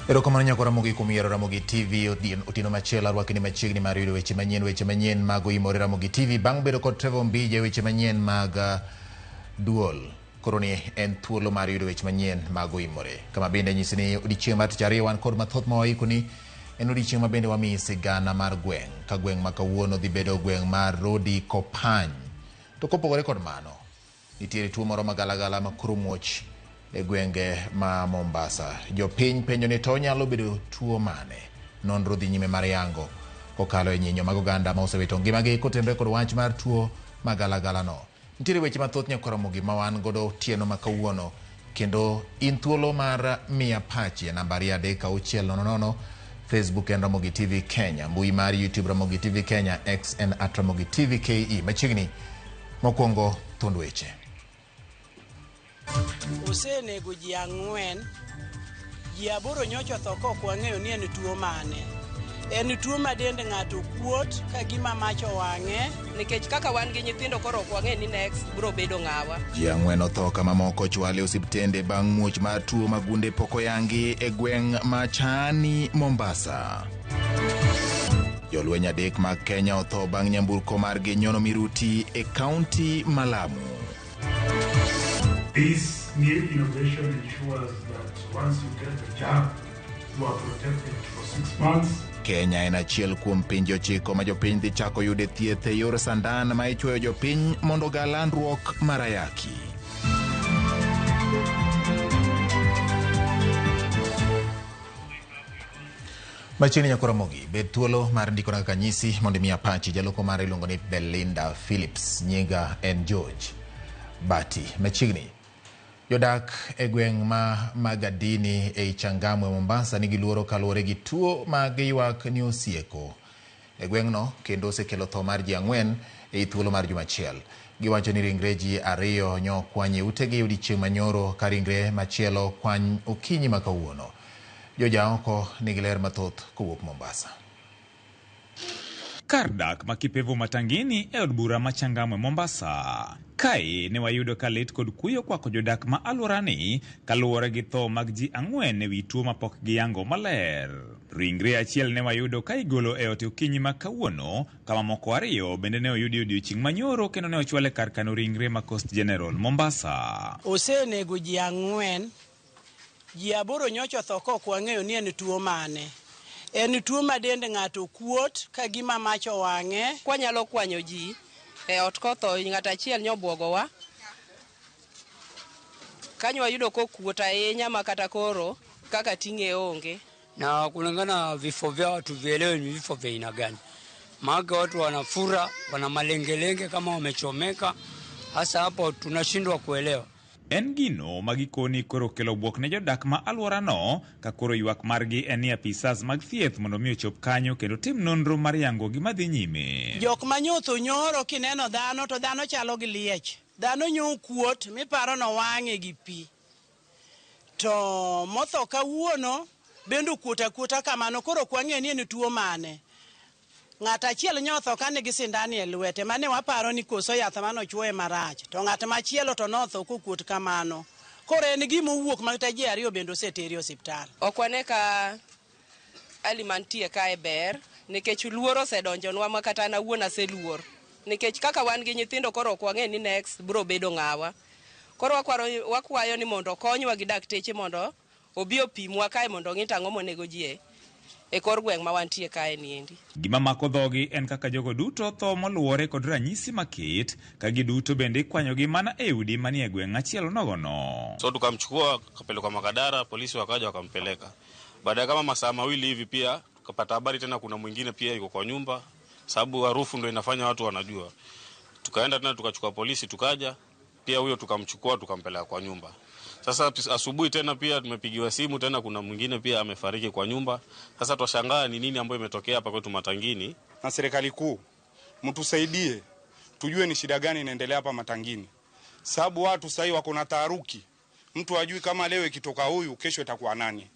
Erokamano nyako Ramogi kuom yiero Ramogi TV otieno machielo arwakni machiegni mar yudo weche manyien mag oimore Ramogi TV bang' bedo kod Trevor Ombija weche manyien mag duol. Koro ni en thuolo mar yudo weche manyien mag oimore. Kama bende nyisi ni odiechieng' mar tich ariyo wan kod mathoth ma waikoni en odiechieng' ma bende wamiyi sigana mar gweng'. Ka gweng' ma kawuono dhi bedo gweng' mar Rodi Kopany. To kopogore kod mano, nitiere tuo moro magalagala ma koro muoch e gwenge ma Mombasa. Jopiny penjo ni to onyalo bedo tuo mane? Nonro dhi nyime mar yango kokalo e nyinyo mag oganda ma osewito ngimagi kotenore kod wach mar tuo magalagala no. Nitiere weche mathoth nyakwa Ramogi ma wan godo otieno ma kawuono kendo in thuolo mar miya pachi e namba 23600, Facebook en Ramogi TV Kenya, mbui mar YouTube Ramogi TV Kenya, X en @Ramogi TV KE. Machiegni mokwongo thund weche. Osenego ji 4, ji 8 nyocha otho ka ok wang'eyo ni en tuo mane. En tuo ma dend ng'ato kuot ka gima mach owang'e. Nikech kaka wan gi nyithindo koro ok wang'e ni next biro bedo ng'awa. Ji 4 otho kama moko ochwal e osiptende bang' muoch mar tuo ma gunde pok oyangi e gweng' ma Chaani, Mombasa. Jolweny 3 mag Kenya otho bang' nyamburko margi nyono miruti e kaunti ma Lamu. This new innovation ensures that once you get the jab, you are protected for 6 months. Kenya en achiel kuom pinje 9 ma jopiny dhi chako yude thieth e yor sandan ma ichwoyo jopiny mondo oga landruok mar ayaki. Machiegni nyakwa Ramogi, bed thuolo mar ndikona kaka nyisi mondo imiya pachi. Jaloko mare iluongo ni Belinda Phillips, nyinga en George Bati. Machiegni, jodak e gweng' ma Magadini ei Changamwe, Mombasa nigi luoro kaluwore gi tuo ma giywak ni osieko e gweng'no kendo osekelo tho mar ji 4 ei thuolo mar juma achiel. Giwacho ni ringre ji 2 nyo okwany e utegi odiechieng' manyoro ka ringre machielo okwany okinyi ma kawuono. Jojaoko nigi ler mathoth kowuok Mombasa. Kar dak ma Kipevu Matangini e od bura ma Changamwe Mombasa. Kae ne wayudo ka lit kod kuyo kwako jodak ma alworani kaluwore gi tho mag ji 4 ewi tuo mapok giyango maler. Ringre achiel ne wayudo ka igolo e ot okinyi ma kawuono, kama moko 2 bende ne oyudi odiochieng' manyoro kendo ne ochwale kar kano ringre ma Coast General Mombasa. Osenego ji 4, ji 8 nyocha otho ka ok wang'eyo ni en tuo mane. En tuo ma dend ng'ato kuot ka gima mach owang'e. Kwanyalo kwanyo ji e ot kotho, ng'ato achiel nyobuogowa. Kanyo wayudo kokuot ahinya ma kata koro kaka ting'e onge. Na kulingana vifo vyao hatuvielewi ni vifo vya aina gani. Maana watu wanafura, wana malengelenge kama wamechomeka. Hasa hapo tunashindwa kuelewa. En gino ma gikoni koro kelo bwok ne jodak ma alworano ka koro ywak margi en ni apisas mag thieth mondo mi ochop kanyo kendo tim nonro mar yango gima dhi nyime. Jok ma nyotho nyoro kineno dhano to dhano chalo gi liech. Dhano nyo kuot miparo nowang'e gi pi. To motho kawuono bende okuot akuota kamano koro ok wang'eyo ni en tuo mane. Ng'at achiel nyotho ka nigi sindan e lwete mane waparo ni koso yath mane ochwoye marach to ng'at machielo to notho kokuot kamano. Koro en gima owuok ma kata ji 2 bende oseteri e osiptal. Ok wane ka hali mantie kae ber nikech luoro osedonjonwa ma kata an awuon aseluor. Nikech kaka wan gi nyithindo koro ok wang'e ni next biro bedo ng'awa. Koro wakwayo ni mondo okonywa gi dakteche mondo obi opimwa kae mondo ong'i tang'o monego ji e kor gweng' ma wantie kae niendi. Gima mako dhogi en kaka jogo duto tho moluwore kod ranyisi maket ka giduto bende ikwanyogi mana e udi manie gweng' achiel nogono. So tukamchukua kapelekwa Makadara, polisi wakaja wakampeleka. Baada ya kama masaa mawili hivi pia tukapata habari tena kuna mwingine pia yuko kwa nyumba, sababu harufu ndio inafanya watu wanajua. Tukaenda tena tukachukua polisi tukaja, pia huyo tukamchukua tukampeleka kwa nyumba. Sasa asubuhi tena pia tumepigiwa simu tena kuna mwingine pia amefariki kwa nyumba. Sasa twashangaa ni nini ambayo imetokea hapa kwetu Matangini. Na serikali kuu mtusaidie tujue ni shida gani inaendelea hapa Matangini. Sababu watu sasa wako na taharuki. Mtu hajui kama leo ikitoka huyu kesho itakuwa nani.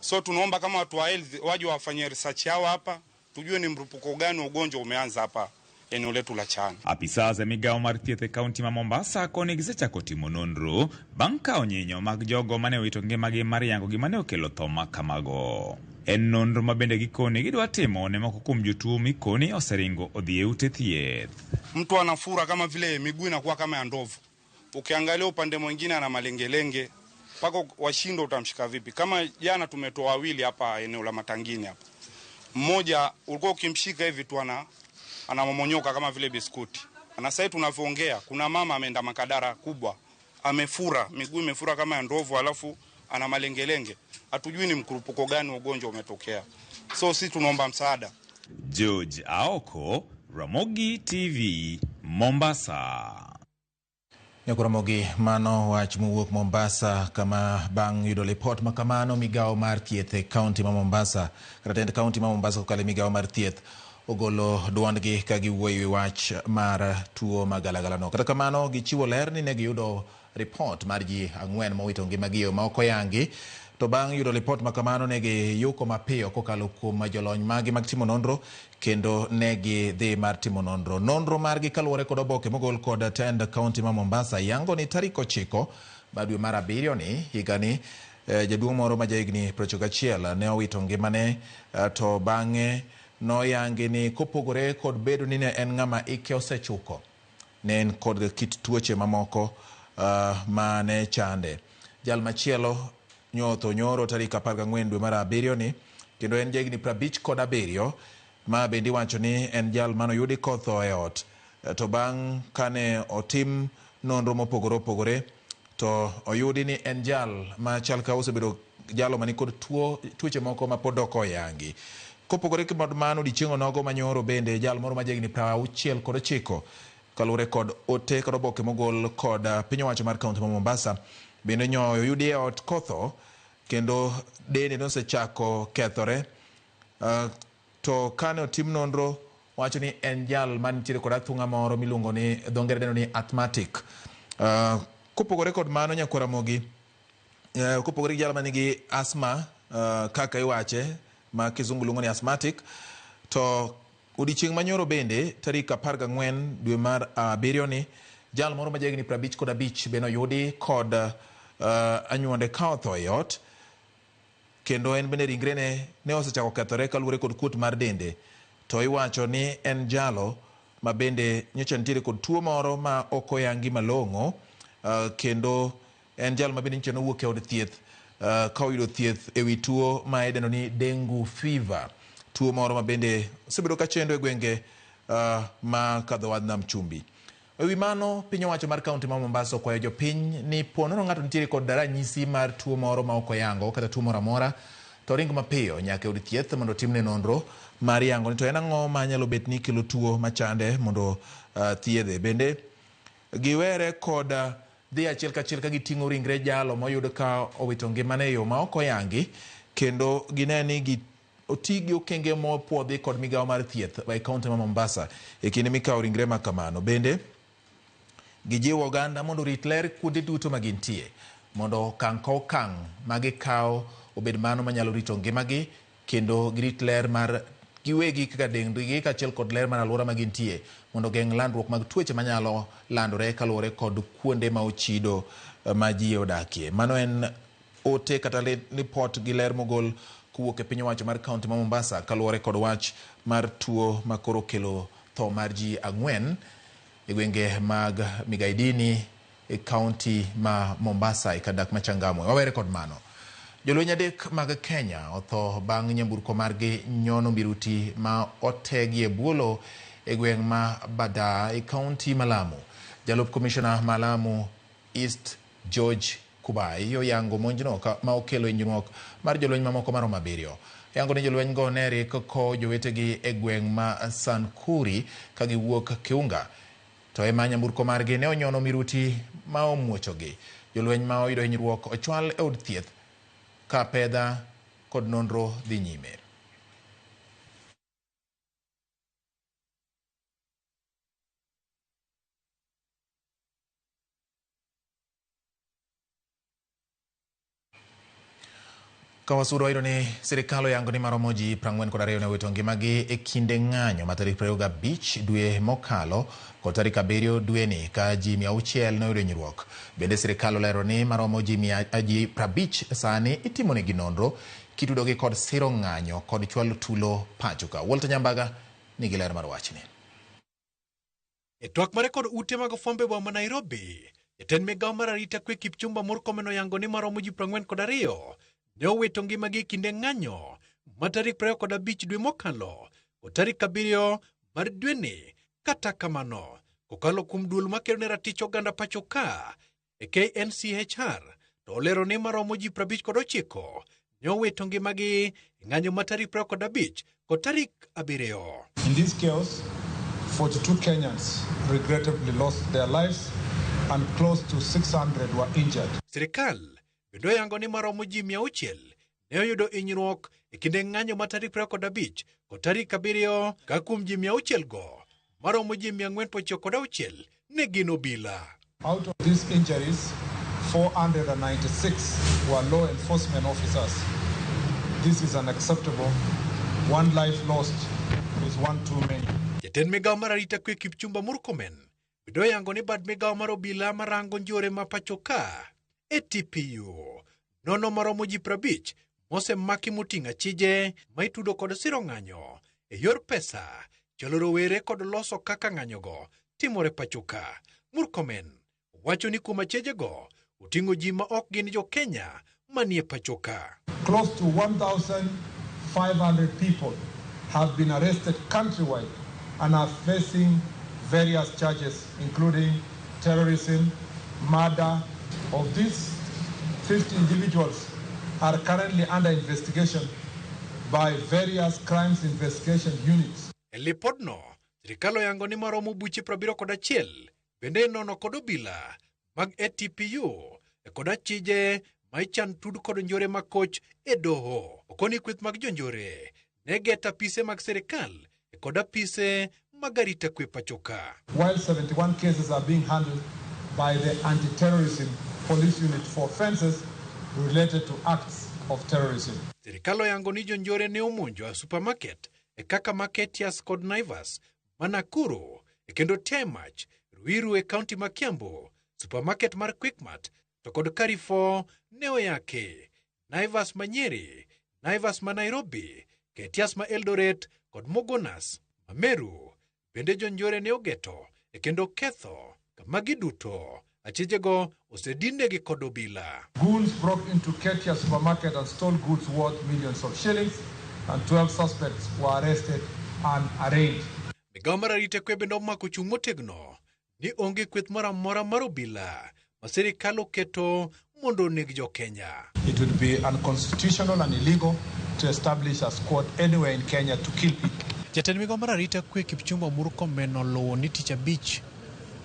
So tunaomba kama watu wa health waje wafanye research yao hapa tujue ni mrupuko gani ugonjwa umeanza hapa eneo letu la Chaani. Apisas e migawo mar thieth e kaunti ma Mombasa koni gisechako timo nonro bang' kawo nyinyo mag jogo mane owito ngimagi mar yango gima ne okelo tho ma kamago. En nonro ma bende gikoni gidwa timo ne moko kuom jotuo mikoni oseringo odhi e ute thieth. Mtu anafura kama vile miguu inakuwa kama ya ndovu. Ukiangalia upande mwingine ana malengelenge mpaka washindwa utamshika vipi. Kama jana tumetoa wawili hapa eneo la Matangini hapa. Mmoja ulikuwa ukimshika hivi tu anamomonyoka kama vile biskuti. Na sasa tunavyoongea kuna mama ameenda Makadara kubwa, amefura, miguu imefura kama ya ndovu, alafu ana malengelenge. Hatujui ni mkurupuko gani ugonjwa umetokea. So sisi tunaomba msaada. George Aoko, Ramogi TV, Mombasa. Nyakoramogi, mano wach mowuok Mombasa kama bang' yudo lipot ma kamano migawo mar thieth e kaunti ma Mombasa kata tend kaunti ma Mombasa kokalo e migawo mar thieth ogolo duondgi ka giwuoyo e wi wach mar tuo magalagala no. Kata kamano gichiwo ler ni ne giyudo ripot mar ji 4 mowito ngimagi e yo ma ok oyangi. To bang' yudo lipot ma kamano ne giyuko mapiyo kokalo kuom jolony magi mag timo nonro kendo ne gidhi mar timo nonro. Nonro margi kaluwore kod oboke mogol kod tend kaunti ma Mombasa yango ni tarik 9 mar dwe mar 7 ni higani jaduong' moro ma jahigni 91 ne owito ngimane to bang'e noyangi ni kopogore kod bedo ni ne en ng'ama ike osechuko, ne en kod kit tuoche mamoko ma ne chande. Jal machielo nyotho nyoro tarik 14 dwe mar 7 ni kendo en jahigni 57 ma bende iwacho ni en jal manoyudi kotho e ot. To bang' kane otim nonro mopogore opogore to oyudi ni en jal ma chal ka osebedo jalo mani kod tuoche moko ma pod ok oyangi. Kopogore kod mano odiechieng' onogo manyoro bende jal moro ma jahigni 69 kaluwore kod ote kod oboke mogol kod piny owacho mar kaunti ma Mombasa bende nyo oyudi e ot kotho kendo dende nosechako kethore. To kane otim nonro wacho ni en jal mantiere kod athung'a moro miluongo ni dho ngere dendo ni asthmatic. Kopogore kod mano nyakwaramogi, kopogore gi jal manigi asthma kaka iwache ma kizungu luongo ni asthmatic, to odiechieng' manyoro bende tarik 14 dwe mar 7 ni jal moro ma jahigni 55 bende oyudi kod anyuonde ka otho e ot kendo en bende ringrene ne osechako kethore kaluwore kod kuot mar dende. To iwacho ni en jalo ma bende nyocha nitiere kod tuo moro ma ok oyangi malong'o, kendo en jal ma bende nyocha nowuok e od thieth ka oyudo thieth ewi tuo ma idendo ni dengue fever, tuo moro ma bende osebedo ka chendo e gwenge ma kadho wadh nam chumbi. Ewi mano piny owacho mar kaunti ma Mombasa okwayo jopiny ni po nono ng'ato nitiere kod ranyisi mar tuo moro ma ok oyango kata tuo moro amora to ring mapiyo nyaka e od thieth mondo otimne nonro mar yango ni to en ang'o ma nyalo bet ni kelo tuo machande mondo thiedhe. Bende giwere kod dhi achiel kachiel ka giting'o ringre jalo moyud ka owito ngimane e yo ma ok oyangi kendo gine ni gi oti gi okenge mopuodhi kod migawo mar thieth e kaunti ma Mombasa e kinde mikawo ringre ma kamano. Bende gijiwo oganda mondo orit ler kuonde duto ma gintie mondo okang' ka okang' ma gikawo obed mano manyalo rito ngimagi kendo girit ler mar giwegi kaka dendgi kaachiel kod ler mar alwora ma gintie mondo geng' landruok mag tuoche manyalo landore kaluwore kod kuonde ma ochido ma ji odakie. Mano en ote kata lipot gi ler mogol kowuok e piny owacho mar kaunti ma Mombasa kaluwore kod wach mar tuo ma koro kelo tho mar ji 4 e gwenge mag Migaidini e kaunti ma Mombasa e kar dak ma Changamwe. Wawere kod mano. Jolweny 3 mag Kenya otho bang' nyamburko margi nyono miruti ma otegi e buolo e gweng' ma Bada e kaunti ma Lamu. Jalup komishona ma Lamu East George Kubai oyango monjno ma okelo hinyruok mar jolweny mamoko maromo 7. Yango ni jolweny go ne rik kowo jowetegi e gweng' ma Sankuri ka giwuok Kiunga to ema nyamburko margi ne onyono miruti ma omuochogi. Jolweny ma oyudo hinyruok ochwal e od thieth ka pedha kod nonro dhi nyime. Ka wasudo wayudo ni sirikal oyango ni maromo ji 42 ne owito ngimagi e kinde ng'anyo ma tarik 25 dwe mokalo kod tarik 7 dweni ka ji 600 noyudo hinyruok. Bende sirikal olero ni maromo ji 50 sani itimonegi nonro kitudogi kod siro ng'anyo kod chwalo tulo pacho ka. Walter Nyambaga nigi ler mar wachni. E twak mare kod ute mag fwambo e boma ma Nairobi, jatend migawo mar arita kwe Kipchumba Murkomen oyango ni maromo ji 42 ne owito ngimagi e kinde ng'anyo ma tarik 25 dwe mokalo kod tarik 7 mar dweni. Kata kamano, kokalo kuom duol makedo ne ratich oganda pacho ka e KNCHR to olero ni maromo ji 59 ne owito ngimagi e ng'anyo ma tarik 25 kod tarik 7. In this chaos, 42 Kenyans regrettably lost their lives and close to 600 were injured. Sirikal bende oyango ni maromo ji 600 ne oyudo hinyruok e kinde ng'anyo ma tarik 25 kod tarik 7 ka kuom ji 600 go maromo ji 496 ne gin obila. Out of these injuries, 496 were law enforcement officers. This is unacceptable. One life lost is one too many. Jatend migawo mar arita kwe Kipchumba Murkomen bende oyango ni bad migawo mar obila marango njore ma pacho ka ATPU nono maromo ji 50 mosemaki moting'o achije ma itudo kod siro ng'anyo e yor pesa, chalo rowere kod loso kaka ng'anyogo timore pacho ka. Murkomen wacho ni kuom achijego oting'o ji ma ok gin jo Kenya manie pacho ka. Close to 1,500 people have been arrested countrywide and are facing various charges including terrorism, murder. Of these, 50 individuals are currently under investigation by various crimes investigation units. E lipodno, sirikal oyango ni maromo buche 71 bende nono kod obila mag ATPU e kod achije ma ichan tud kod njore makoch e doho. Okoni kweth mag jonjore ne geto apise mag sirikal e kod apise mag arita kwe pacho ka. While 71 cases are being handled by the anti-terrorism police unit for offenses related to acts of terrorism. Sirikal oyango ni jonjore ne omonjo a supermarket e kaka Marketias kod Naivas ma Nakuru e kendo Temach, Ruiru e kaunti ma Kiambu, supermarket mar Quickmart to kod Carrefour ne oyaki, Naivas ma Nyeri, Naivas ma Nairobi, Ketias ma Eldoret kod Mogonas ma Meru. Bende jonjore ne ogeto e kendo ketho kama giduto achijego osedinegi kod obila. Goons broke into Ketia supermarket and stole goods worth millions of shillings, and 12 suspects were arrested and arraigned. Migawo mar arita kwe bende omako chung' motegno ni onge kweth moro amora mar obila ma sirikal oketo mondo oneg jo-Kenya. It would be unconstitutional and illegal to establish a squad anywhere in Kenya to kill people. Jatend migawo mar arita kwe Kipchumba Murkomen oluwo ni tich abich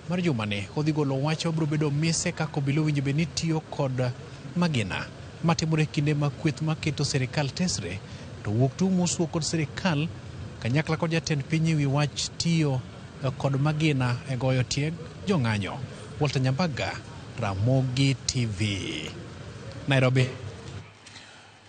mar jumani odhi golo wach mabiro bedo mise kaka obila owinjo bed ni tiyo kod magina matimore kinde ma kweth maketo sirikal tesre to wuok tung' mosuo kod sirikal kanyakla kod jatend piny ewi wach tiyo kod magina e goyo tieg jong'anyo. Walter Nyambaga, Ramogi TV, Nairobi.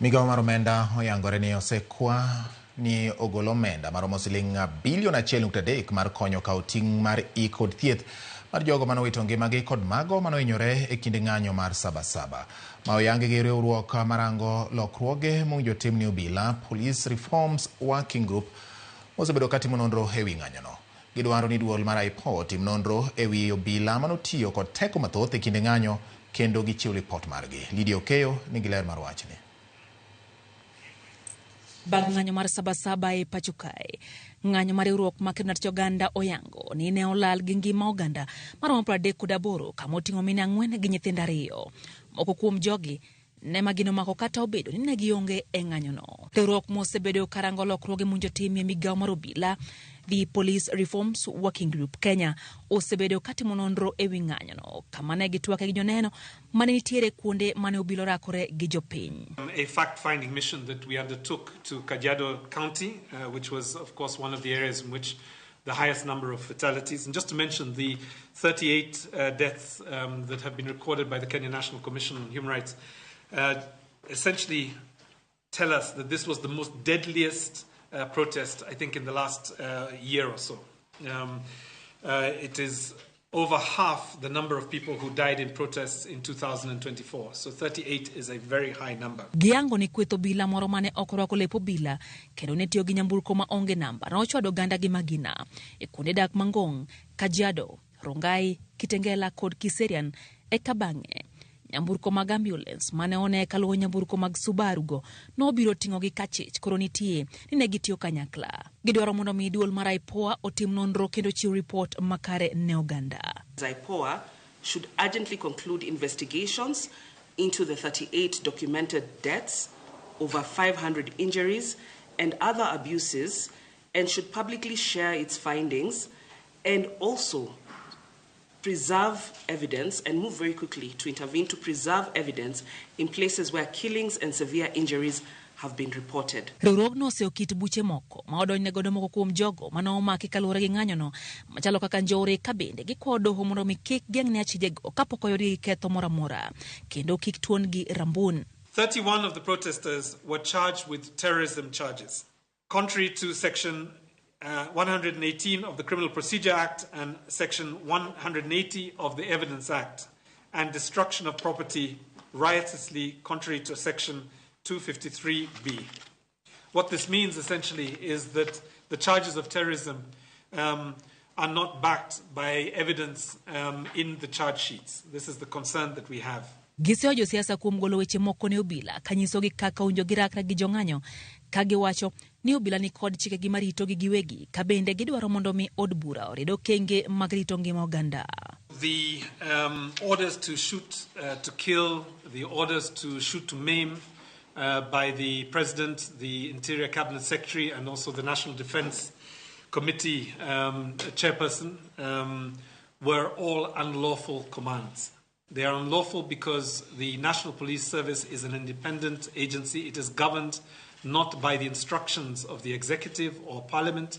Migawo mar omenda oyangore ni osekwa ni ogol omenda maromo siling bilion 1.3 mar konyo kawo ting' mar ik kod thieth mar jogo manowito ngimagi kod mago manohinyore e kinde ng'anyo mar Sabasaba. Ma oyangi gi riwruok marango lokruoge mowinjo tim ni obila Police Reforms Working Group mosebedo katimo nonro ewi ng'anyono. Gidwaro ni duol mar IPOA otim nonro ewi obila manotiyo kod teko mathoth e kinde ng'anyo kendo gichiw lipot margi. Lydia Okeyo nigi ler mar wachni. Bang' ng'anyo mar Sabasaba e pacho kae, ng'anyo mar riwruok ma kedo ne oganda oyango ni ne olal gi ngima oganda maromo 38 kama oting'o mine 4 gi nyithindo 2. Moko kuom jogi ne magino mako kata obedo ni ne gionge e ng'anyono. Riwruok mosebedo karango lokruoge mowinjo timie migawo mar obila, The Police Reforms Working Group Kenya, osebedo katimo nonro ewi ng'anyono kama ne gitwake gi joneno mane nitiere kuonde mane obila orakore gi jopiny. A fact-finding mission that we undertook to Kajiado County, which was of course one of the areas in which the highest number of fatalities. And just to mention the 38 deaths that have been recorded by the Kenya National Commission on Human Rights, essentially tell us that this was the most deadliest protest, I think, in the last year or so. It is over half the number of people who died in protests in 2024. So 38 is a very high number. Giyango ni kweth obila moro mane ok orwako lep obila kendo ne tiyo gi nyamburko ma onge namba nochwado oganda gi magina e kuonde dak Mangong, Kajiado, Rongai, Kitengela kod Kiserian eka bang'e nyamburko mag ambulance mane one kaluwo nyamburko mag Subaru go nobiro ting'ogi kachich koro nitie ni ne gitiyo kanyakla. Gidwaro mondo mi duol mar IPOA otim nonro kendo chiw ripot makare ne oganda. IPOA should urgently conclude investigations into the 38 documented deaths, over 500 injuries, and other abuses, and should publicly share its findings and also preserve evidence and move very quickly to intervene to preserve evidence in places where killings and severe injuries have been reported. Riwruogno oseyo kit buche moko ma odonjne godo moko kuom jogo mane omaki kaluwore gi ng'anyono machalo kaka njore ka bende gikwayo doho mondo mi kik geng'ne achijego kapok oyudgi gi ketho moro amora kendo kik tuon-gi rambun. 31 of the protesters were charged with terrorism charges, contrary to Section 118 of the Criminal Procedure Act and Section 180 of the Evidence Act, and destruction of property riotously, contrary to Section 253B. What this means essentially is that the charges of terrorism are not backed by evidence in the charge sheets. This is the concern that we have. Giseyo josiasa kuom golo weche moko ne obila kanyisogi kaka owinjo girakre gi jong'anyo ka giwacho ni obila ni kod chikegi maritogi giwegi ka bende gidwaro mondo mi od bura orid okenge mag rito ngima oganda. The orders to shoot to kill, the orders to shoot to maim by the President, the Interior Cabinet Secretary, and also the National Defense Committee chairperson were all unlawful commands. They are unlawful because the National Police Service is an independent agency. It is governed not by the instructions of the executive or parliament.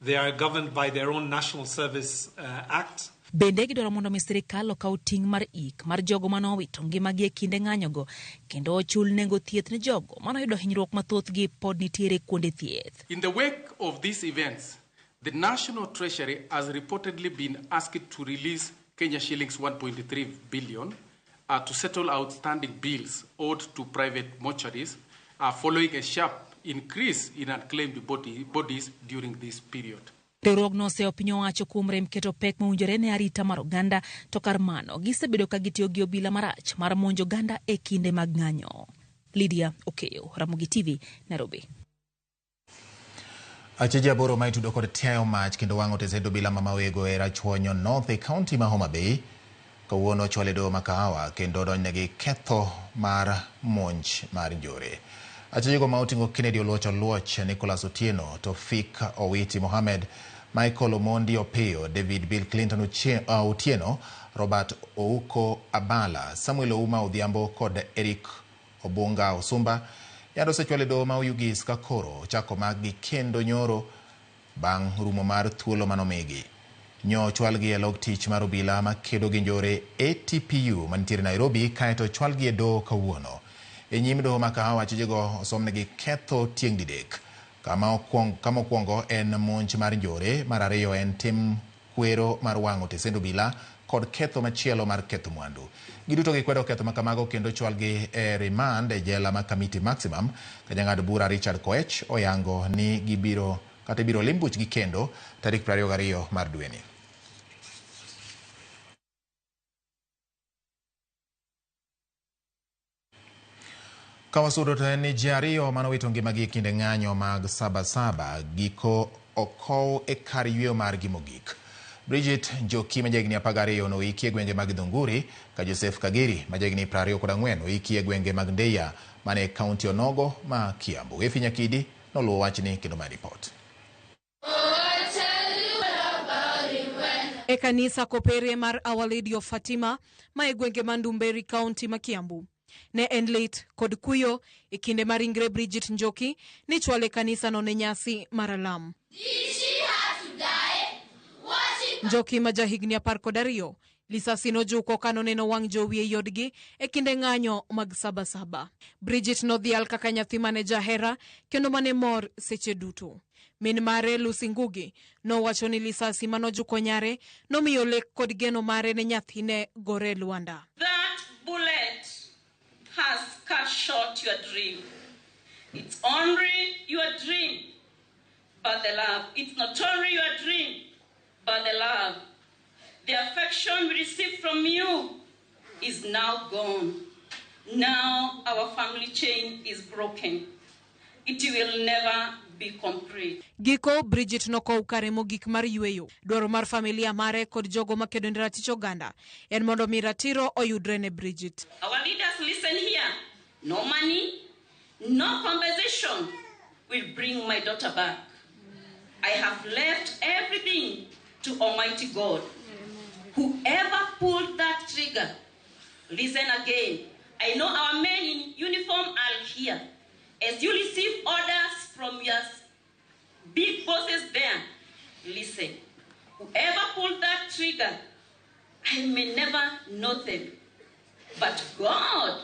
They are governed by their own National Service Act. Bende gidwaro mondo mi sirikal okaw ting' mar ik mar jogo mane owito ngimagi e kinde ng'anyogo kendo ochul nengo thieth ne jogo mane oyudo hinyruok mathothgi pod nitiere kuonde thieth. In the wake of these events, the National Treasury has reportedly been asked to release Kenya shillings 1.3 billion to settle outstanding bills owed to private mortuaries following a sharp increase in unclaimed bodies during this period. Riwruogno oseyo piny owacho kuom rem keto pek mowinjore ne arita mar oganda to kar mano gisebedo ka gitiyo gi obila marach mar monjo oganda e kinde mag ng'anyo. Lydia Okeyo, Ramogi TV, Nairobi. Achije aboro ma itudo kod tiayo mach kendo wang'o tesend obila ma Mawego e Rachuonyo North e kaunti ma Homa Bay kawuono ochwal e doho ma Kahawa kendo odonjnegi ketho mar monj mar njore. Achijego ma oting'o Kennedy Oluoch Oluoch, Nicholas Otieno, Tofik Owiti Mohamed, Michael Omondi Opiyo, David Bill Clinton Otieno, Robert Ouko Abala, Samuel Ouma Odhiambo kod Eric Obunga Osumba yando osechwal e doho ma Oyugis ka koro ochako makgi kendo nyoro bang' rumo mar thuolo manomigi. Nyo ochwalgi e log tich mar obila makedo gi njore ATPU mantiere Nairobi kaeto ochwalgi e doho kawuono. E nyim doho ma Kahawa achijego osomnegi ketho tieng' didek. Kama okwongo en monj mar njore, mar ariyo en tim kwero mar wang'o tesend obila kod ketho machielo mar ketho mwandu. Giduto gikwedo ketho makamago kendo ochwalgi e remand e jela ma Kamiti Maximum ka jang'ad bura Richard Koech oyango ni gibiro kata ibiro lim buchgi kendo tarik 22 mar dweni. Kawasudo to en ni ji ariyo manowito ngimagi e kinde ng'anyo mag Sabasaba giko okow e kar yweyo margi mogik. Bridget Njoki ma jahigni 12 noiki e gwenge mag Dhunguri ka Joseph Kagiri ma jahigni 24 oiki e gwenge mag Ndeya mane e kaunti onogo ma Kiambu. Efi Nyakidi noluwo wachni kendo ma ripot. E kanisa Kopere mar Our Lady of Fatima ma e gwenge ma Ndumberi kaunti ma Kiambu. Ne en lit kod kuyo e kinde ma ringre Bridget Njoki nichwale kanisano ne nyasi mar alam. Njoki ma jahigni 12 Lisasi nojuko ka noneno wang' jowi ei odgi e kinde ng'anyo mag Sabasaba. Bridget nodhial kaka nyathi mane jahera kendo mane mor seche duto. Min mare Lucy Ngugi nowacho ni lisasi manojuko nyare nomiyo lek kod geno mare ne nyathine gore e lwanda. That bullet has cut short your dream. It's only your dream, but the love. It's not only your dream, but the love. The affection we received from you is now gone. Now our family chain is broken. It will never be complete. Giko, Bridget nokow kare mogik mar yueyo. Dwaro mar familia mare kod jogo makedo ne ratich oganda en mondo mi ratiro oyudre ne Bridget. Our leaders, listen here. No money, no compensation will bring my daughter back. I have left everything to Almighty God. Whoever pulled that trigger, listen again. I know our men in uniform are here. As you receive orders from your big bosses there, listen. Whoever pulled that trigger, I may never know them. But God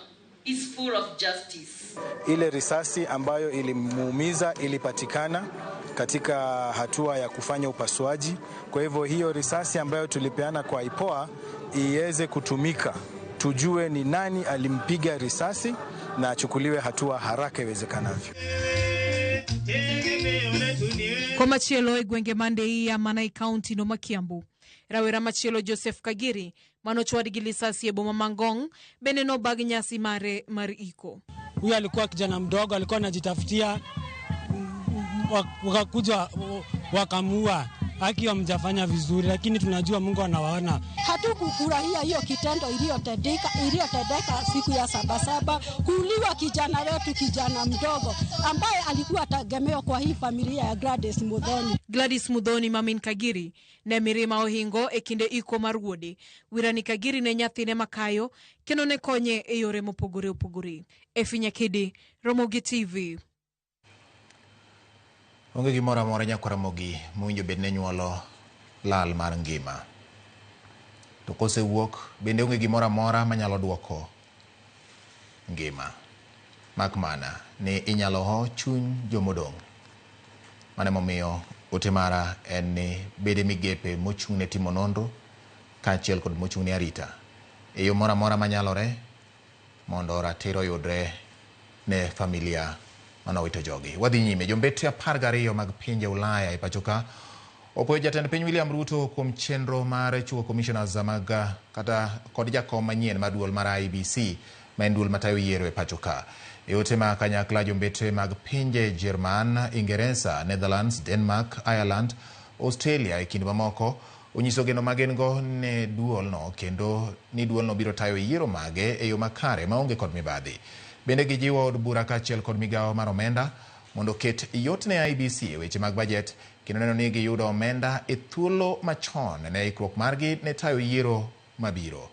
is full of justice. Ile risasi ambayo ilimuumiza ilipatikana katika hatua ya kufanya upasuaji. Kwa hivyo hiyo risasi ambayo tulipeana kwa IPOA iweze kutumika, tujue ni nani alimpiga risasi na achukuliwe hatua haraka iwezekanavyo. Komachielo e gwenge ma Ndeia mana e kaunti no ma Kiambu. Rawera machielo Joseph Kagiri manochwad gi lisasi e boma ma Ngong bende nobag nyasi mare mar iko. Huyu alikuwa kijana mdogo, alikuwa anajitafutia, wakakuja wakamuua. Haki hamjafanya vizuri, lakini tunajua Mungu anawaona. Hatukufurahia hiyo kitendo iliyotendeka siku ya Sabasaba, kuuliwa kijana wetu, kijana mdogo ambaye alikuwa tegemeo kwa hii familia ya Gladys Muthoni. Gladys Muthoni mamin Kagiri ne mirima ohingo e kinde iko mar wuode. Wirani Kagiri ne nyathine makayo kendo ne konye e yore mopogore opogore. Efi Nyakidi, Ramogi TV. Onge gimoro amora nyakwa Ramogi mowinjo bed ne nyuolo lal mar ngima. To kosewuok bende onge gimoro amora manyalo duoko ngima. Mak mana ni inyalo ho chuny jomodong'. Mano emomiyo ote mara en ni bede migepe mochung' ne timo nonro kaachiel kod mochung' ne arita e yo moro amora manyalore mondo ratiro oyudre ne familia manowito jogi. Wadhi nyime, jombete 12 mag pinje Ulaya e pacho ka opuoyo jatend piny William Ruto kuom chenro mar chiwo commissioners mag kata kod jakom manyien mar duol mar IEBC ma en duol matayo yiero e pacho ka. E ote ma kanyakla jombete mag pinje Jerman, Ingeresa, Netherlands, Denmark, Ireland, Australia e kind mamoko onyiso geno ma gin go ne duolno kendo ni duolno biro tayo yiero mage e yo makare maonge kod mibadhi. Bende gijiwo od bura kaachiel kod migawo mar omenda mondo oket yot ne IEBC e weche mag bajet kendo neno ni giyudo omenda e thuolo machon ne ikruok margi ne tayo yiero mabiro.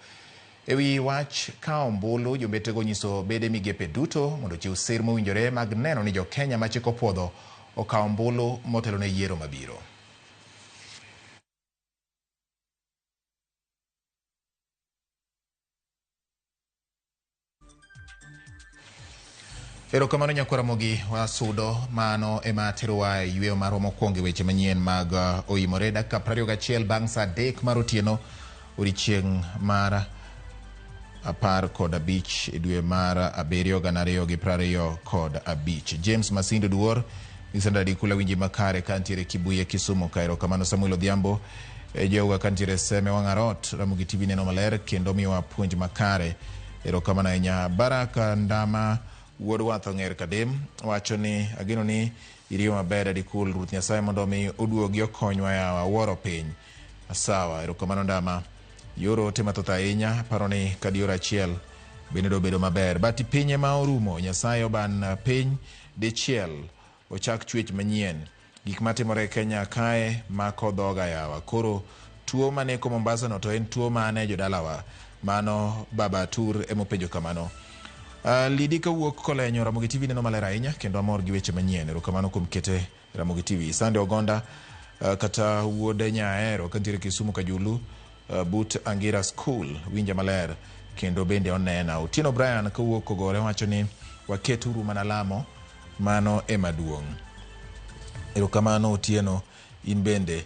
E wi wach kawo ombulu, jombetego onyiso bede migepe duto mondo ochiw sir mowinjore mag neno ni jo-Kenya ma chik opuodho okawo ombulu motelo ne yiero mabiro. Erokamano nyakwa Ramogi, wasudo mano ema terowa e yweyo marwa mokwongo e weche manyien mag oimore dakika 21 bang' saa 3 mar otieno odiechieng' mar 15 e dwe mar 7 2025. James Masindo Duor, Lisanda Dikula winji makare kantiere Kibuye Kisumu ka. Erokamano Samuel Odhiambo joga kantiere Seme Wang'arot. Ramogi TV neno maler kendo miyowa puonj makare. Erokamano ahinya. Baraka Ndama wuod Wath Ong'er Kadem wacho ni ageno ni iriyo maber Adikul, Ruoth Nyasaye mondo omi oduogi okonywa yawa wuoro piny. Sawa, erokamano Ndama. Yoro ote mathoth ahinya, paro ni kadioro achiel bende dobedo maber. Bati piny ema orumo, Nyasaye oban piny dichiel ochak chwech manyien. Gik matimore e Kenya kae mako dhoga yawa. Koro tuo maneko Mombasa no to en tuo mane jodalawa? Mano Baba Tur emopenjo kamano. Lidi kawuok Kolenyo, Ramogi TV neno maler ahinya kendo amor gi weche manyien. Erokamano kuom kete Ramogi TV. Sande Ogonda kata wuod Nyaero kantiere Kisumu Kajulu but Angira School winja maler kendo bende onena. Otieno Brian kowuok Kogore wacho ni waketuru mana lamo mano ema duong'. Erokamano Otieno in bende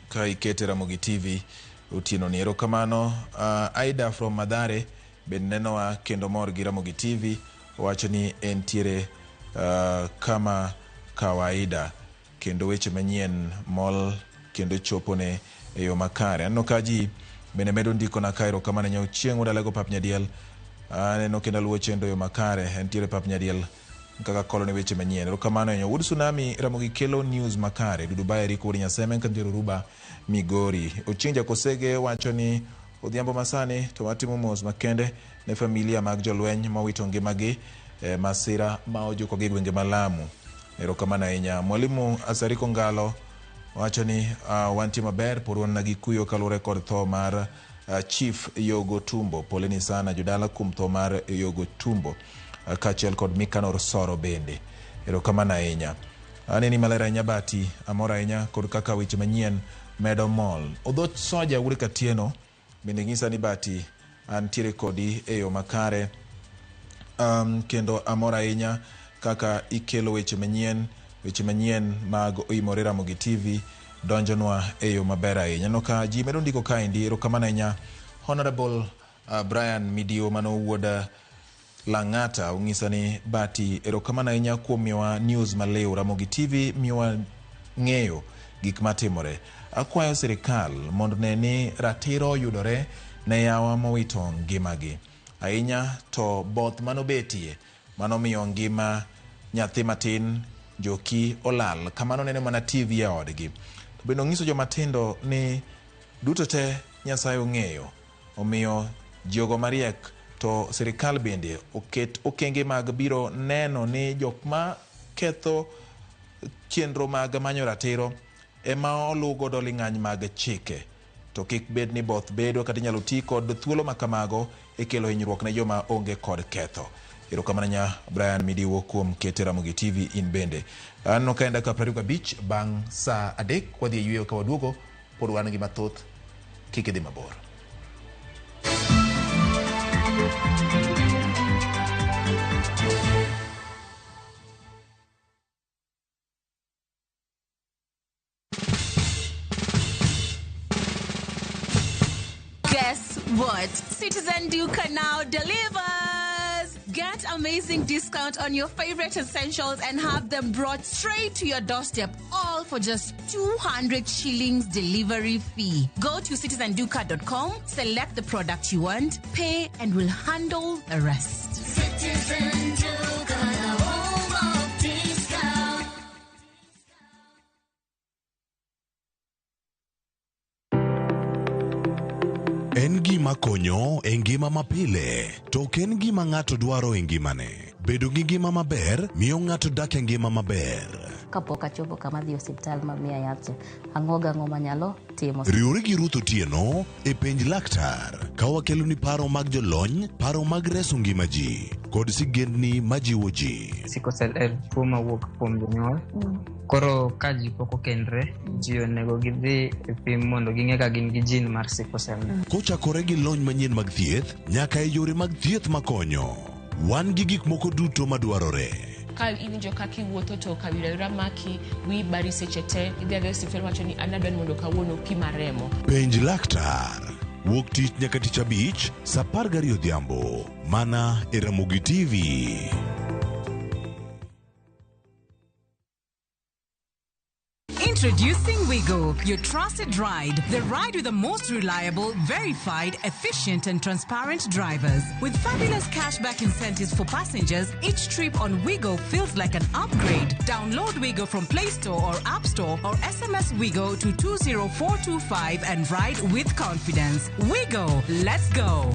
ka ikete Ramogi TV Otieno ni erokamano. Aida from Madhare bende nenowa kendo mor gi Ramogi TV owacho ni entiere kama kawaida kendo weche manyien mol kendo chopone e yo makare. Aneno ka ji bende medo ndikona ka erokamano ne Ochieng' Udalego Pap Nyadiel. Aneno kendo aluwo chenro e yo makare entiere Pap Nyadiel kaka kolo ne weche manyien. Erokamano ahinya. Wuod Tsunami Ramogi kelo news makare. Dudu Baya Eriko Wuod Nyaseme kantiere Ruba Migori. Ochieng' Jakosege wacho ni odhiambo masani to watimo mos makende ne familia mag jolweny mowito ngimagi e masira ma ojukogi e gwenge ma Lamu. Erokamano ahinya. Mwalimu Asariko Ngalo wacho ni wantie maber pod wan gi kuyo kaluwore kod tho mar Chief Yogo Tumbo. Poleni sana jodala kuom tho mar Yogo Tumbo kaachiel kod Mikanor Soro bende. Erokamano ahinya. Aneni maler ahinya Bati, amor ahinya kod kaka weche manyien medo mol. Odhot Soja Wuod Katieno bende nyisa ni Bati antiere kodi e yo makare. Kendo amor ahinya kaka ikelo weche manyien mag Oimore Ramogi TV donjonwa e yo maber ahinya. Aneno ka ji medo ndiko kaendi. Erokamano ahinya Honorable Brian Midio mano wuod Lang'ata ong'isa ni Bati erokamano ahinya kuom miyowa news maliw. Ramogi TV miyowa ng'eyo gik matimore. Akwayo sirikal mondo ne ni ratiro oyudore ne yawa mowito ngimagi. Ahinya to both manobetie manomiyo ngima nyathi matin Njoki olal. Kamano nene mana TV e odgi. To bende ong'iso jomatindo ni duto te Nyasaye ong'eyo. Omiyo jogo mariek to sirikal bende oket okenge mag biro neno ni jok ma ketho chenro mag manyo ratiro ema oluw godo ling'any mag chike. To kik bed ni both bedo kata inyalo ti kod thuolo ma kamago e kelo hinyruok ne joma onge kod ketho. Erokamano nya Brian Midiwo kuom kete Ramogi TV in bende. Aneno ka en dakika 25 bang' saa 3 wadhi e yweyo ka waduogo pod wan gi mathoth kik idhi mabor. Guess what? Citizen Duka now delivers! Get amazing discount on your favorite essentials and have them brought straight to your doorstep, all for just 200 shillings delivery fee. Go to citizenduka.com, select the product you want, pay, and we'll handle the rest. Citizen Duka, the home of discount. En gima konyo e ngima mapile, to ok en gima ng'ato dwaro e ngimane. Bedo gi ngima maber miyo ng'ato dak e ngima maber. Kapok achopo kama dhi osiptal ma miya yath, ang'o gang'o manyalo timo. Riwri gi Ruth Otieno e Penj Laktar ka wakeloni paro mag jolony, paro mag reso ngima ji, kod sigendni majiwo ji. Sickle cell en tuo mawuok kuom jonyuol. Koro ka ji pok okendre, ji onego gidhi e pim mondo ging'e ka gin gi gene mar sickle cell. Kochakore gi lony manyien mag thieth nyaka e yore mag thieth makonyo, wan gi gik moko duto madwarore. Ka iwinjo kaka iwuotho to kawira maki, wiyi bari seche te, idhi adhiya e osiptal wacho ni an adwa ni mondo kawuono pima remo. Penj Laktar wuok tich nyaka tich abich saa 12 odhiambo mana e Ramogi TV. Introducing Wigo, your trusted ride. The ride with the most reliable, verified, efficient, and transparent drivers. With fabulous cashback incentives for passengers, each trip on Wigo feels like an upgrade. Download Wigo from Play Store or App Store or SMS Wigo to 20425 and ride with confidence. Wigo, let's go.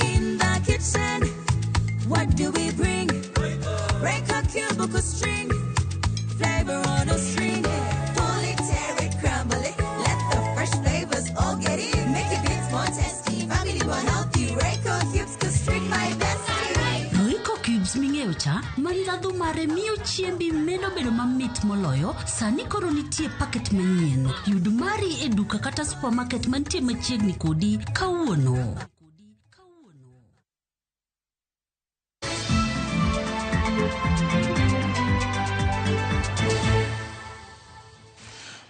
In the kitchen, what do we bring? Break a cubicle string, flavor on a string. Pull it, tear it, crumble it. Let the fresh flavors all get in. Make it bit more tasty, family more healthy. Break a cubes, string my ming'eyo cha, ma ndhadhu mare miyo chiembi medo bedo mamit moloyo, sani koro nitie paket manyien. Yud mari e duka kata supermarket mantie machiegni kodi kawuono.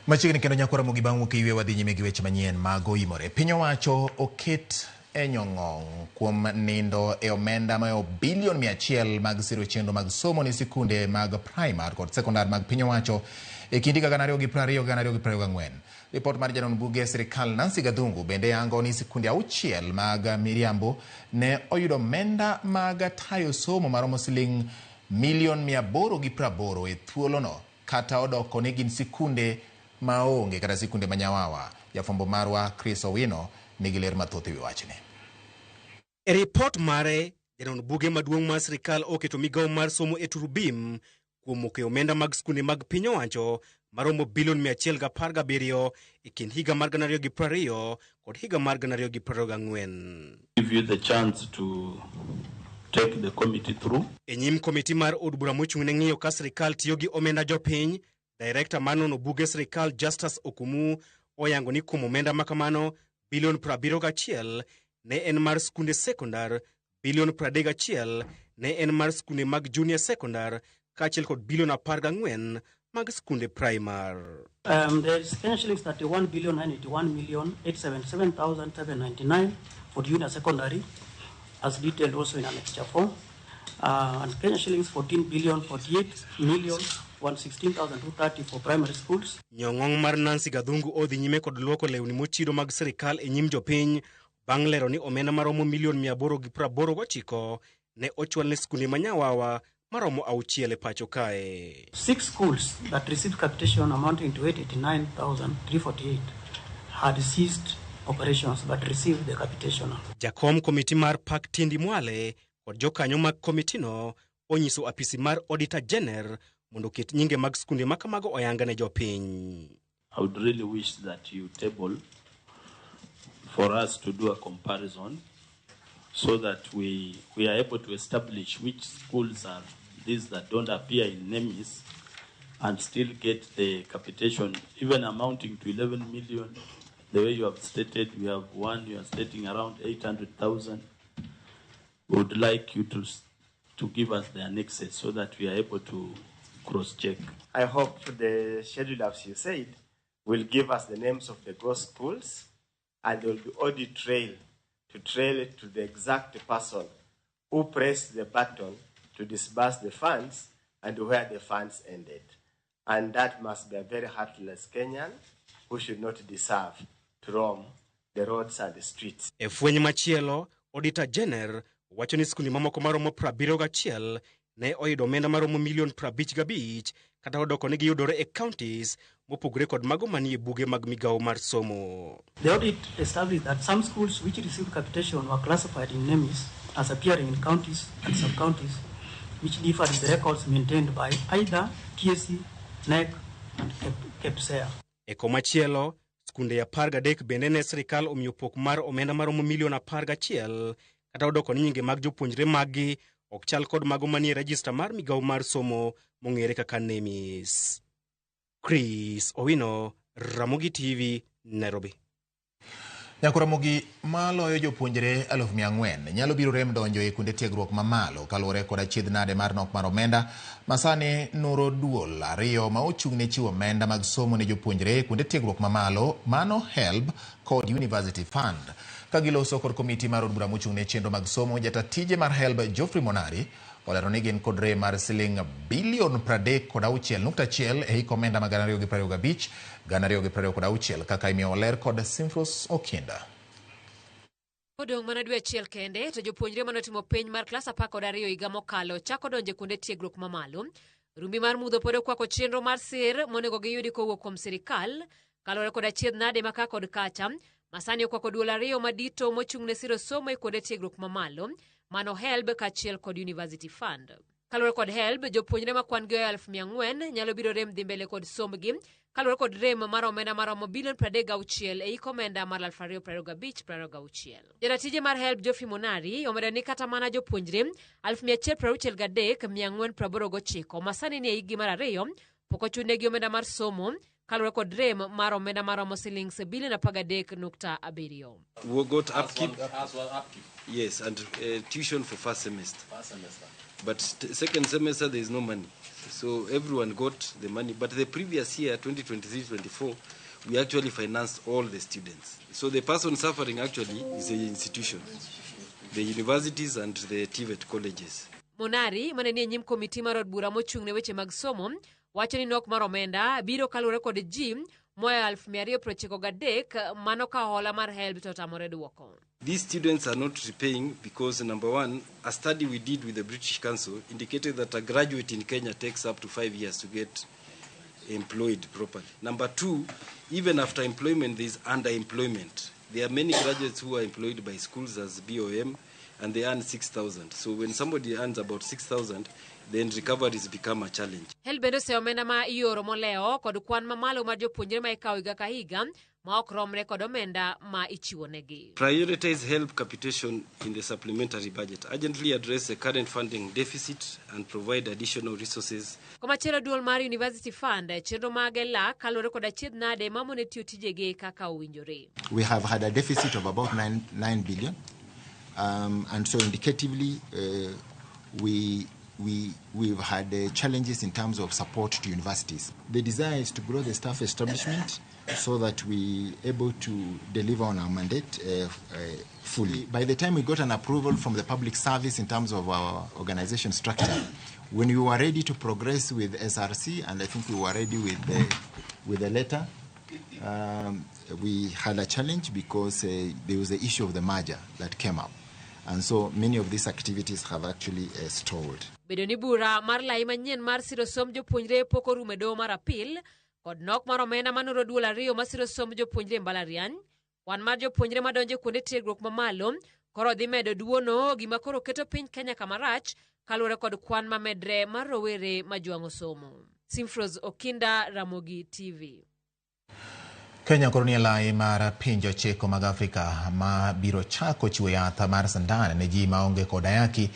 Machiegni kendo nyakwa Ramogi bang' wuok e yweyo wadhi nyime gi weche manyien mag oimore. Piny owacho oket e nyong'ong' kuom nindo e omenda mayo bilion 100 mag siro chenro mag somo ne sikunde mag primar kod sekondar mag piny owacho e kind higa 2020 2024. Ripot mar janon buge sirikal Nancy Gathungu bende yango ni sikunde 6 mag miriambo ne oyudo omenda mag tayo somo maromo siling milion 880 e thuolono kata odoko ni gin sikunde maonge kata sikunde manyawawa. Jafwambo marwa Chris Owino nigi ler mathoth ewi wachni. E ripot mare, janon buge maduong' mar sirikal oketo migawo mar somo e turubim kuom moko e omenda mag skunde mag piny owacho maromo bilion 117 e kind higa mar 2020 kod higa mar 2024. Give you the chance to take the committee through. E nyim komiti mar od bura mochung' ne ng'iyo ka sirikal tiyo gi omenda jopiny, Director mar nono buge sirikal Justus Okumu oyango ni kuom omenda makamano bilion 71 ne en mar skunde sekondar, bilion 31 ne en mar skunde mag junior sekondar kaachiel kod bilion 14 mag skunde primar. There is Kenya shillings 31 billion 981 million 877,799 for junior secondary, as detailed also in Annexure 4, and Kenya shillings 14 billion 48 million 116,230 for primary schools. Nyong'ong' mar Nancy Gathungu odhi nyime kod luoko lewni mochido mag sirikal e nyim jopiny bang' lero ni omenda maromo milion 889 ne ochwal ne skunde manyawawa maromo 6 e pacho kae. 6 schools that received capitation amounting to 889,348 had ceased operations but received the capitation. Jakom komiti mar Pak Tindi Mwale kod jokanyo mag komitino onyiso apisi mar Auditor General mondo oket nyinge mag skunde makamago oyanga ne jopiny. I would really wish that you table for us to do a comparison so that we are able to establish which schools are these that don't appear in NEMIS and still get the capitation, even amounting to 11 million. The way you have stated, we have one, you are stating around 800,000. We would like you to give us the annexes so that we are able to cross-check. I hope the schedule, as you said, will give us the names of the ghost schools, and there will be audit trail to trail it to the exact person who pressed the button to disburse the funds and where the funds ended. And that must be a very heartless Kenyan who should not deserve to roam the roads and the streets. E fweny machielo, Auditor General wacho ni skunde mamoko maromo 71 ne oyudo omenda maromo milion 55 kata odoko ni giyudore e counties mopogore kod mago manie buge mag migawo mar somo. The audit established that some schools which received capitation were classified in NEMIS as appearing in counties and sub-counties which differed in the records maintained by either TSC, NEC and KEPSEA. E komachielo, skunde 13 bende ne sirikal omiyo pok mar omenda maromo milion 11 kata odoko ni nyinge mag jopuonjre maggi ok chal kod mago manie rejista mar migawo mar somo mong'ere kaka NEMIS. Chris Owino, Ramogi TV, Nairobi. Nyako Ramogi maloyo jopuonjre 4,000 nyalo biro rem donjo e kuonde tiegruok mamalo kaluwore kod achiedh nade mar nok mar omenda masani nuro duol 2 ma ochung' ne chiwo omenda mag somo ne jopuonjre e kuonde tiegruok mamalo mano HELB kod University Fund. Ka giloso kod komiti mar od bura mochung' ne chenro mag somo, jata tije mar HELB Geoffrey Monari olero ni gin kod rem mar siling bilion 36.1 e hik omenda mag 2025 2026 kaka imiyo ler kod Simfros Okinda. Odong' mana dwe achiel kende to jopuonjre manotimo penj mar klas 12 higa mokalo chako donjo e kuonde tiegruok mamalo. Rumbi mar mudho pod okwako chenro mar sir monego giyudi kowuok kuom sirikal kaluwore kod achiedh nade ma ka kod kacha masani okwako duol 2 madito mochung' ne siro somo e kuonde tiegruok mamalo mano HELB kaachiel kod University Fund. Kaluwore kod HELB, jopuonjre ma kwan gi oya 4,000 nyalo biro rem dhi mbele kod sombgi kaluwore kod rem mar omenda maromo bilion 36 e hik omenda mar 2025-26. Jataa tije mar HELB Geoffrey Monari omedo ni kata mana jopuonjre 163,489 ma sani ni e hikgi mar ariyo pok ochulnegi omenda mar somo kaluwore kod rem mar omenda maromo silings bilion 13.7. We got upkeep. Yes, and tuition for first semester. But second semester there is no money. So everyone got the money. But the previous year, 2023-24, we actually financed all the students. So the person suffering actually is the institution, the universities and the TVET colleges. Monari mane nie nyim komiti mar od bura mochung' ne weche mag somo wacho ni nok mar omenda biro kaluwore kod ji moa 293,000 mano ka hola mar HELB to otamore duoko. These students are not repaying because, number one, a study we did with the British Council indicated that a graduate in Kenya takes up to 5 years to get employed properly. Number two, even after employment, there is underemployment. There are many graduates who are employed by schools as BOM and they earn 6,000. So when somebody earns about 6,000, then recoveries become a challenge. HELB bende oseyo omenda ma ioro molewo kod kwan mamalo mar jopuonjre ma ikawo higa ka higa ma ok romre kod omenda ma ichiwonegi. Prioritize HELB capitation in the supplementary budget. Urgently address the current funding deficit and provide additional resources. Komachielo duol mar University Fund chenro mage lak kaluwore kod achiedh nade mamone tiyo tijegi kaka owinjore. We have had a deficit of about 9 billion. And so indicatively, we've had challenges in terms of support to universities. The desire is to grow the staff establishment so that we able to deliver on our mandate fully. By the time we got an approval from the public service in terms of our organization structure, when we were ready to progress with SRC, and I think we were ready with the letter, we had a challenge because there was the issue of the merger that came up. And so many of these activities have actually stalled. Bedo ni bura mar lai manyien mar siro somb jopuonjre pok orumo e doho mar apil kod nok mar omenda manoro duol ariyo masiro somb jopuonjre e mbalariany kwan mar jopuonjre madonjo e kuonde tiegruok mamalo koro dhi medo duono gima koro keto piny Kenya kamarach kaluwore kod kwan mamedre mar rowere majwang'o somo. Simfros Okinda, Ramogi TV. Kenya koro nie lai mar pinje 9 mag Afrika ma biro chako chiwo yath mar sandan ne ji maonge kod ayaki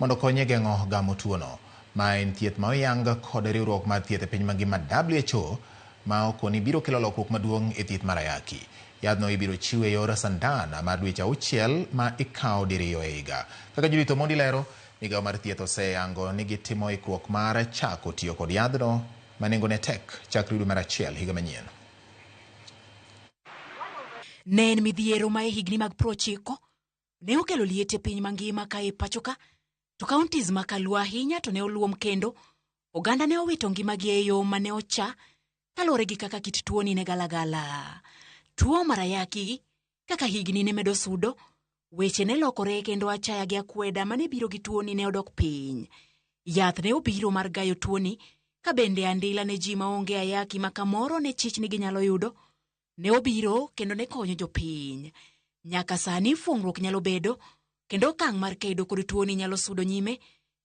mondo okony e geng'o gamo tuono. Ma en thieth ma oyang kod riwruok mar thieth e piny mangima WHO ma okoni biro kelo lokruok maduong' e thieth mar ayaki. Yadhno ibiro chiw e yor sandan mar dweche 6 ma ikawo diriyo e higa. Kaka Judith Omondi lero, migawo mar thieth oseyango ni gitimo ikruok mar chako tiyo kod yadhno ma nengone tek chakre dwe mar achiel higa manyien. Ne en midhiero ma e higni mag 90 ne okelo liet e piny mangima ka e pachoka to counties ma Kalua ahinya to ne oluom kendo oganda ne owito ngimagi e yo ma ne ocha kaluwore gi kaka kit tuoni ne galagala. Tuo mar ayaki kaka higni ne medo sudo, weche ne lokore kendo achaya gi akweda mane biro gi tuoni ne odok piny. Yath ne obiro mar gayo tuoni ka bende andila ne ji maonge ayaki ma kamoro ne chich ni ginyalo yudo ne obiro kendo ne konyo jopiny. Nyaka sani fuong'ruok nyalo bedo kendo okang' mar kedo kod tuoni nyalo sudo nyime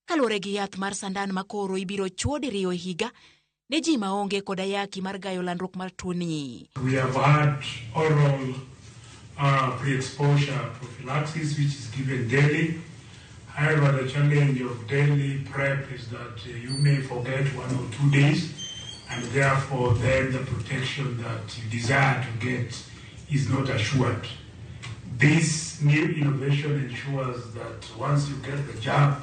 kaluwore gi yath mar sandan ma koro ibiro chuo diriyo e higa ne ji maonge kod ayaki mar gayo landruok mar tuoni. We have had oral pre-exposure prophylaxis, which is given daily. However, the challenge of daily PrEP is that you may forget 1 or 2 days, and therefore then the protection that you desire to get is not assured. This new innovation ensures that once you get the jab,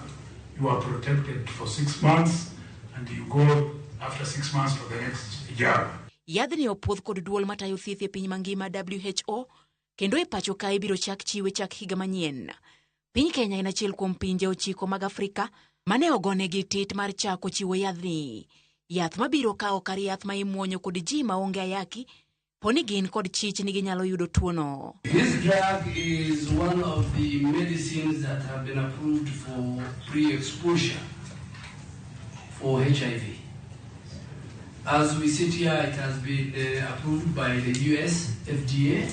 you are protected for 6 months, and you go after 6 months for the next jab. Yadhni opuodh kod duol matayo thieth e piny mangima WHO kendo e pacho ka ibiro chak chiwe chak higa manyien. Piny Kenya en achiel kuom pinje 9 mag Afrika mane ogonegi tit mar chako chiwo yadhni. Yath mabiro kawo kar yath ma imuonyo kod ji maonge ayaki poni gin kod chich ni ginyalo yudo tuono. This drug is one of the medicines that have been approved for pre-exposure for HIV. As we sit here, it has been approved by the US FDA,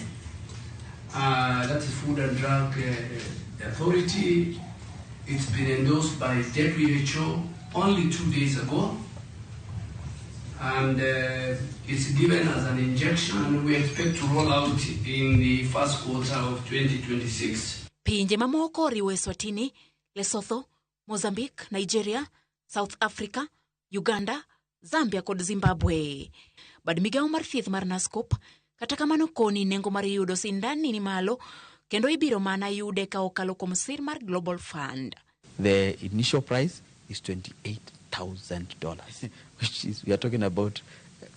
that is Food and Drug Authority. It's been endorsed by WHO only 2 days ago, and it's given as an injection, and we expect to roll out in the first quarter of 2026. Pinje mamoko oriwo Eswatini, Lesotho, Mozambique, Nigeria, South Africa, Uganda, Zambia kod Zimbabwe. Bad migawo mar thieth mar NASCOP kata kamano koni nengo mar yudo sindanni ni malo kendo ibiro mana yude ka okalo kuom sir mar Global Fund. The initial price is $28,000, which is, we are talking about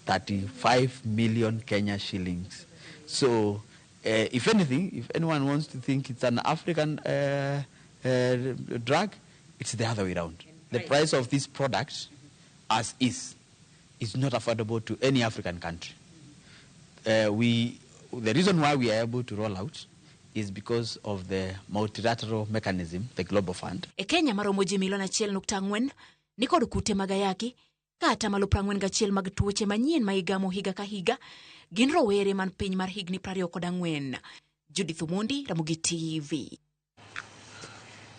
35 million Kenya shillings. So, if anything, if anyone wants to think it's an African drug, it's the other way around. The price of this product, as is not affordable to any African country. The reason why we are able to roll out is because of the multilateral mechanism, the Global Fund. E Kenya maromo ji milion 1.4 ni kod kute mag ayaki ka 41% mag tuoche manyien ma igamo higa ka higa gin rowere man piny mar higni 24. Judith Omondi, Ramogi TV.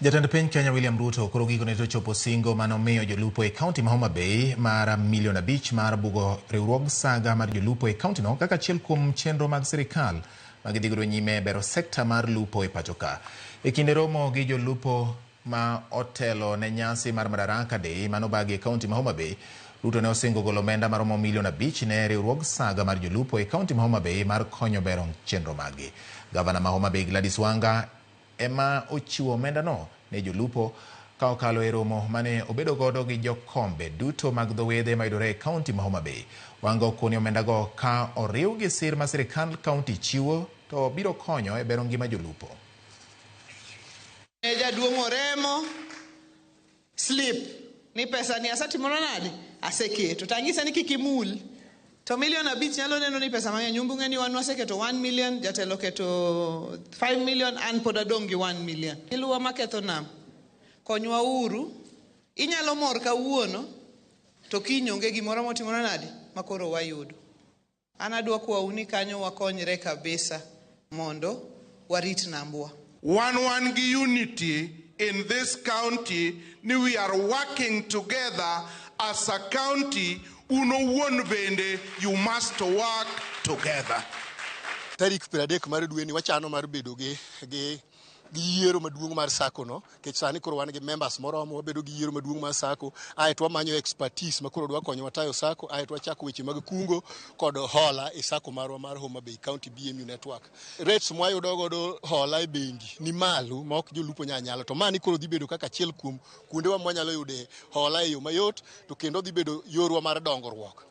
Jatend piny Kenya William Ruto koro gikone to chopo singo manomiyo jolupo e kaunti ma Homa Bay mar milion 5 mar bugo riwruog saga mar jolupo e kaunti no kaka achiel kuom chenro mag sirikal magidhi godo nyime bero sekta mar lupo e pacho ka. E kinde romo gi jolupo ma otelo ne nyasi mar Madaraka Day manobagi e kaunti ma Homa Bay, Ruto ne osingo golo omenda maromo milion 5 ne riwruog saga mar jolupo e kaunti ma Homa Bay mar konyo bero chenro maggi. Gavana ma Homa Bay Gladys Wanga ema ochiwo omenda no ne jolupo ka okalo e romo mane obedo godo gi jokombe duto mag dho wedhe mayudore e kaunti ma Homa Bay. Wanga okoni omendago ka oriw gi sir ma sirikal kaunti chiwo to biro konyo e bero ngima jolupo. Jaduong' oremo slip ni pesa ni asetimona nade aseketo to anyise ni kik imul to milion 5 nyalo neno ni pesa mang'eny. Umbu ng'e ni wan waseketo 1 million, jatelo keto 5 million, an pod adong' gi 1 million. Iluwa maketho nam, konywa uru. Inyalo mor kawuono to kiny onge gimoro motimore nade makoro wayudo. An adwa kwau ni kanyo wakonyre kabisa mondo warit nambwa. Wan gi unity in this county ni we are working together as a county. Uno wuon bende, you must work together. Tarik 30 mar dweni wachano mar bedo gi yiero maduong' mar sako no, nikech sani koro wan gi members moromo, wabedo gi yiero maduong' mar sako, aeto wamanyo expertise ma koro dwa konyowa tayo sako, aeto wachako weche mag kungo kod hola e sako marwa mar Homa Bay County BMU Network. Rates mwayudo godo hola e bengi ni malo ma ok jolupo nyalo, to mani koro dhi bedo kaka achiel kuom kuondewa mwanyalo yude hola e yo mayot, to kendo dhi bedo yorwa mar dongruok.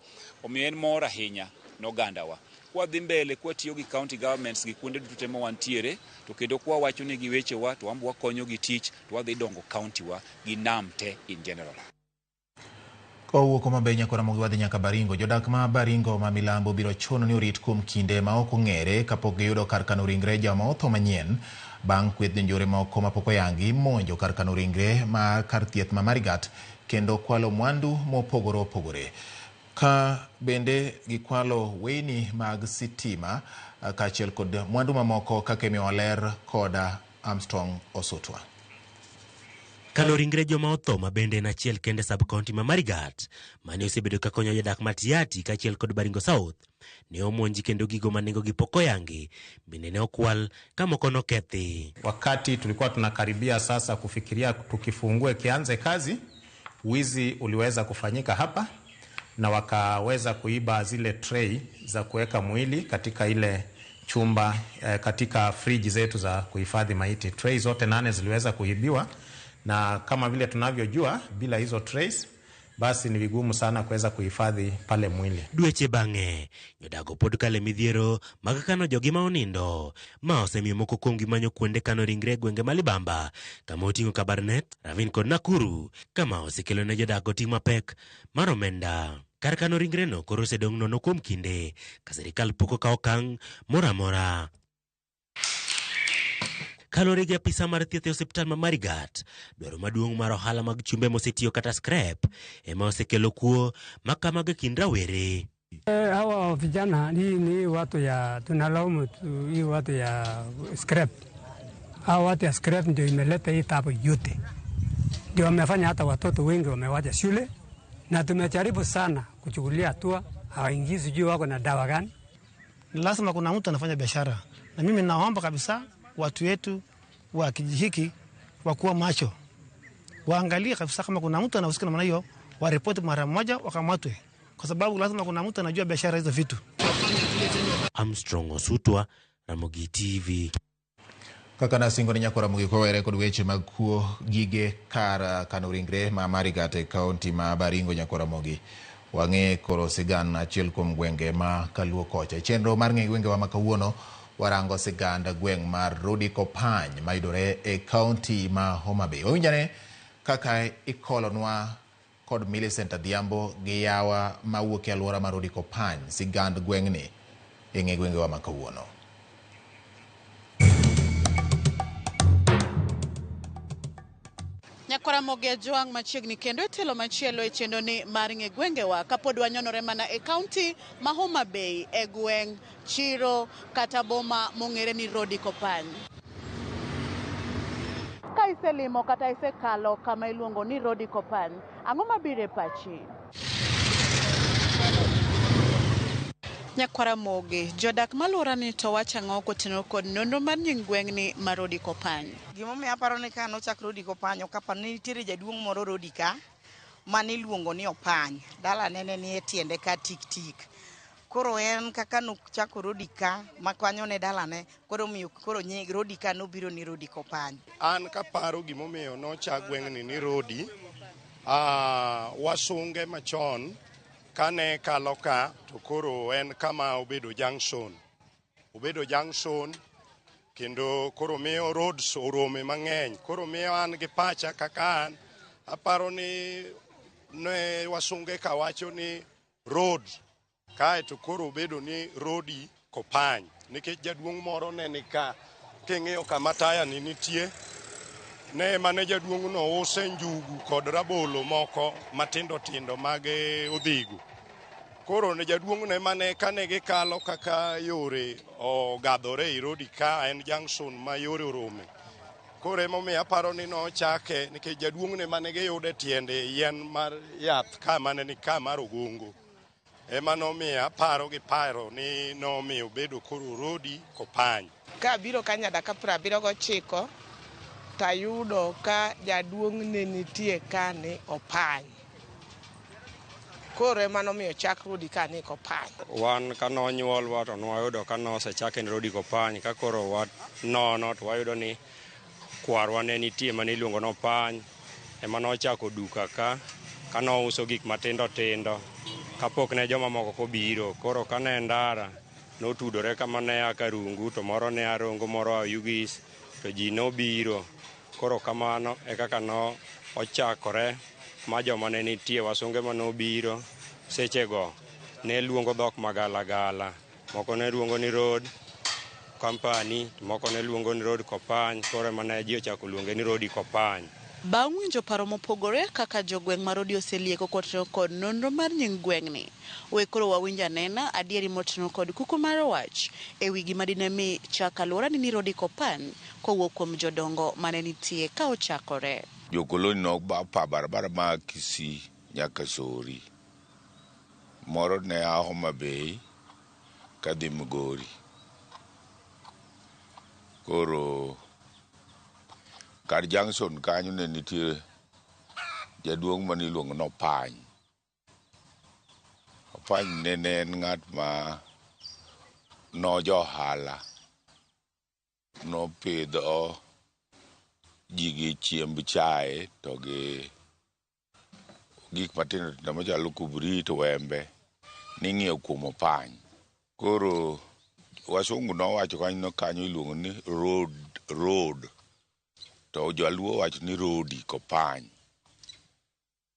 Omiyo en mor ahinya nogandawa. Kwa dhi mbele kwa tiyo gi county governments gi kuonde duto te ma wantiere, to kendo kwa wacho negi wechewa to wan wakonyo gi tich to wadhi dongo county wa gi nam te in general. Kowuok Homa Bay nyaka Ramogi wadhi nyaka Baringo. Jodak ma Baringo ma milambo biro chuno ni orit kuom kinde ma ok ong'ere kapok giyudo kar kano ringre joma otho manyien bang' kweth jonjore moko mapok oyangi monjo kar kano ringre ma kar thieth ma Marigat kendo kwalo mwandu mopogore opogore. Ka bende gikwalo weyni mag sitima kaachiel kod mwandu mamoko kaka imiyo ler kod Armstrong Osutwa. Kano ringre joma otho ma bende en achiel kende sub-county ma Marigat mane osebedo ka konyo jodak ma Tiaty kaachiel kod Baringo South ne omonji kendo gigo ma nengogi pok oyangi bende ne okwal ka moko nokethi. Wakati tulikuwa tunakaribia sasa kufikiria tukifungue kianze kazi, wizi uliweza kufanyika hapa na wakaweza kuiba zile tray za kuweka mwili katika ile chumba, katika friji zetu za kuhifadhi maiti. Tray zote 8 ziliweza kuibiwa, na kama vile tunavyojua bila hizo trays basi ni vigumu sana kuweza kuhifadhi pale mwili. Dweche bang'e jodago pod kale midhiero mag kano jogi ma onindo ma osemiyo moko kuomgi manyo kuonde kano ringre e gwenge ma libamba kama oting'o Kabarnet, Ravine kod Nakuru, kama osekelo ne jodago ting' mapek mar omenda. Kar kano ringreno koro osedong' nono kuom kinde ka sirikal pok okawo okang' moro amora. Kaluwore gi apisa mar thieth e osiptal ma Marigat, dwaro maduong' mar ohala mag chumbe mosetiyo kata scrap ema osekelo kuo ma kamago e kind rawere. Hawa vijana ni watu ya tunalaumu hii watu ya scrap. Hawa watu ya scrap ndio imeleta hii tabu yote. Ndio wamefanya hata watoto wengi wamewacha shule, na tumejaribu sana kuchukulia hatua, hawaingii, sijui wako na dawa gani. Ni lazima kuna mtu anafanya biashara, na mimi naomba kabisa watu wetu wa kijiji hiki wakuwa macho, waangalie kabisa kama kuna mtu anahusika na namna hiyo, waripoti mara moja, wakamatwe, kwa sababu lazima kuna mtu anajua biashara hizo vitu. Armstrong Osutwa, Ramogi TV. Kaka nasingo ni nyako Ramogi kowere kod weche mag kuo gige kar kano ringre ma Marigat e kaunti ma Baringo. Nyako Ramogi wang'e koro sigana achiel kuom gwenge ma kaluo kocha. E chenro mar ng'e gwengewa ma kawuono warango sigand gweng' mar Rodi Kopany mayudore e kaunti ma Homa Bay. Wawinjane kaka ikolonwa kod Millicent Adhiambo gi yawa mawuok e alwora mar Rodi Kopany sigand gweng'ni e ng'e gwengewa ma kawuono. Nyakwara Ramogi Ajwang' machiegni kendo e telo machielo e chenro ni mar ng'e gwengewa kapod wanyonore mana e kaunti ma Homa Bay e gweng' chiro kata boma mong'ere ni Rodi Kopany. Ka iselimo kata isekalo kama iluongo ni Rodi Kopany, ang'o mabiro e pachi? Nyakwara Ramogi, jodak maluorani to wacho ang'o kotenore kod nonro mar nying gweng'ni mar Rodi Kopany? Gimomiyo aparo ni ka nochak Rodi Kopany, ok aparo ni nitiere jaduong' moro Rodi ka maniluongo ni Opany. Dalane ne ni e tiende ka tik tik. Koro en kaka nochako Rodi ka ma kanyo ne dalane, koro miyo koro nying Rodi ka nobiro ni Rodi Kopany. An kaparo gimomiyo nochak gweng'ni ni Rodi, wasunge machon kane kalo ka to koro en kama obedo junction. Obedo junction kendo koro miyo roads orome mang'eny. Koro miyo an gi pacha kaka an aparo ni ne wasunge ka wacho ni road kae to koro obedo ni Rodi Kopany nikech jaduong' moro ne ni ka. King'iyo kama taya ni nitie, ne mane jaduong' no use njugu kod rabolo moko matindo tindo mag odhigo. Koro ne jaduong' ne mane kane gikalo kaka yore ogadhore e Rodi ka, en junction ma yore orome. Koro emomiyo aparo ni nochake nikech jaduong' ne mane giyude tiende yien mar yath ka mane ni ka mar ogongo. Ema nomiyo aparo gi paro ni nomiyo obedo koro Rodi Kopany. Ka abiro ka nyadaka 79 tayudo ka jaduong' ne nitie ka ni Opany. Koro ema nomiyo chak Rodi ka ni Kopany. Wan ka nonyuolwa to nwayudo ka nosechake ni Rodi Kopany, ka koro wanono to wayudo ni kwarwa ne nitie mane iluongo ni Opany, ema nochako duka ka nouso gik matindo tindo kapok ne joma moko kobiro. Koro kane ndara notudore kama ne a Karungu to moro ne a Rongo, moro a Oyugis, to ji nobiro. Koro kamano e kaka no ochakore ma joma ne nitie wasunge manobiro sechego ne luongo dhok magalagala. Moko ne luongo ni Road Company, moko ne luongo ni Road Kopany, koro ema ne ji ochako luonge ni Rodi Kopany. Bang' winjo paro mopogore kaka jogweng' ma Rodi oselieko kotenore kod nonro mar nying gweng'ni, we koro wawinj anena adieri motenore kod kuku mar wach e wi gima dine mi chak alworani ni Rodi Kopany kowuok kuom jodongo mane nitie ka ochakore. Jokoloni nopa barabara ma Kisii nyaka Sori. Moro ne a Homa Bay kadhi Migori. Koro kar junction kanyo ne nitie jaduong' mane iluongo ni Opany. Opany ne en ng'at ma no johala. Nopidho ji gi chiemb chae to gi gik matindo tindo machalo kubrit, wembe ning'iewo kuom Opany. Koro wasungu nowacho kanyo kanyo iluongo ni road to jaluo wacho ni Rodi Kopany.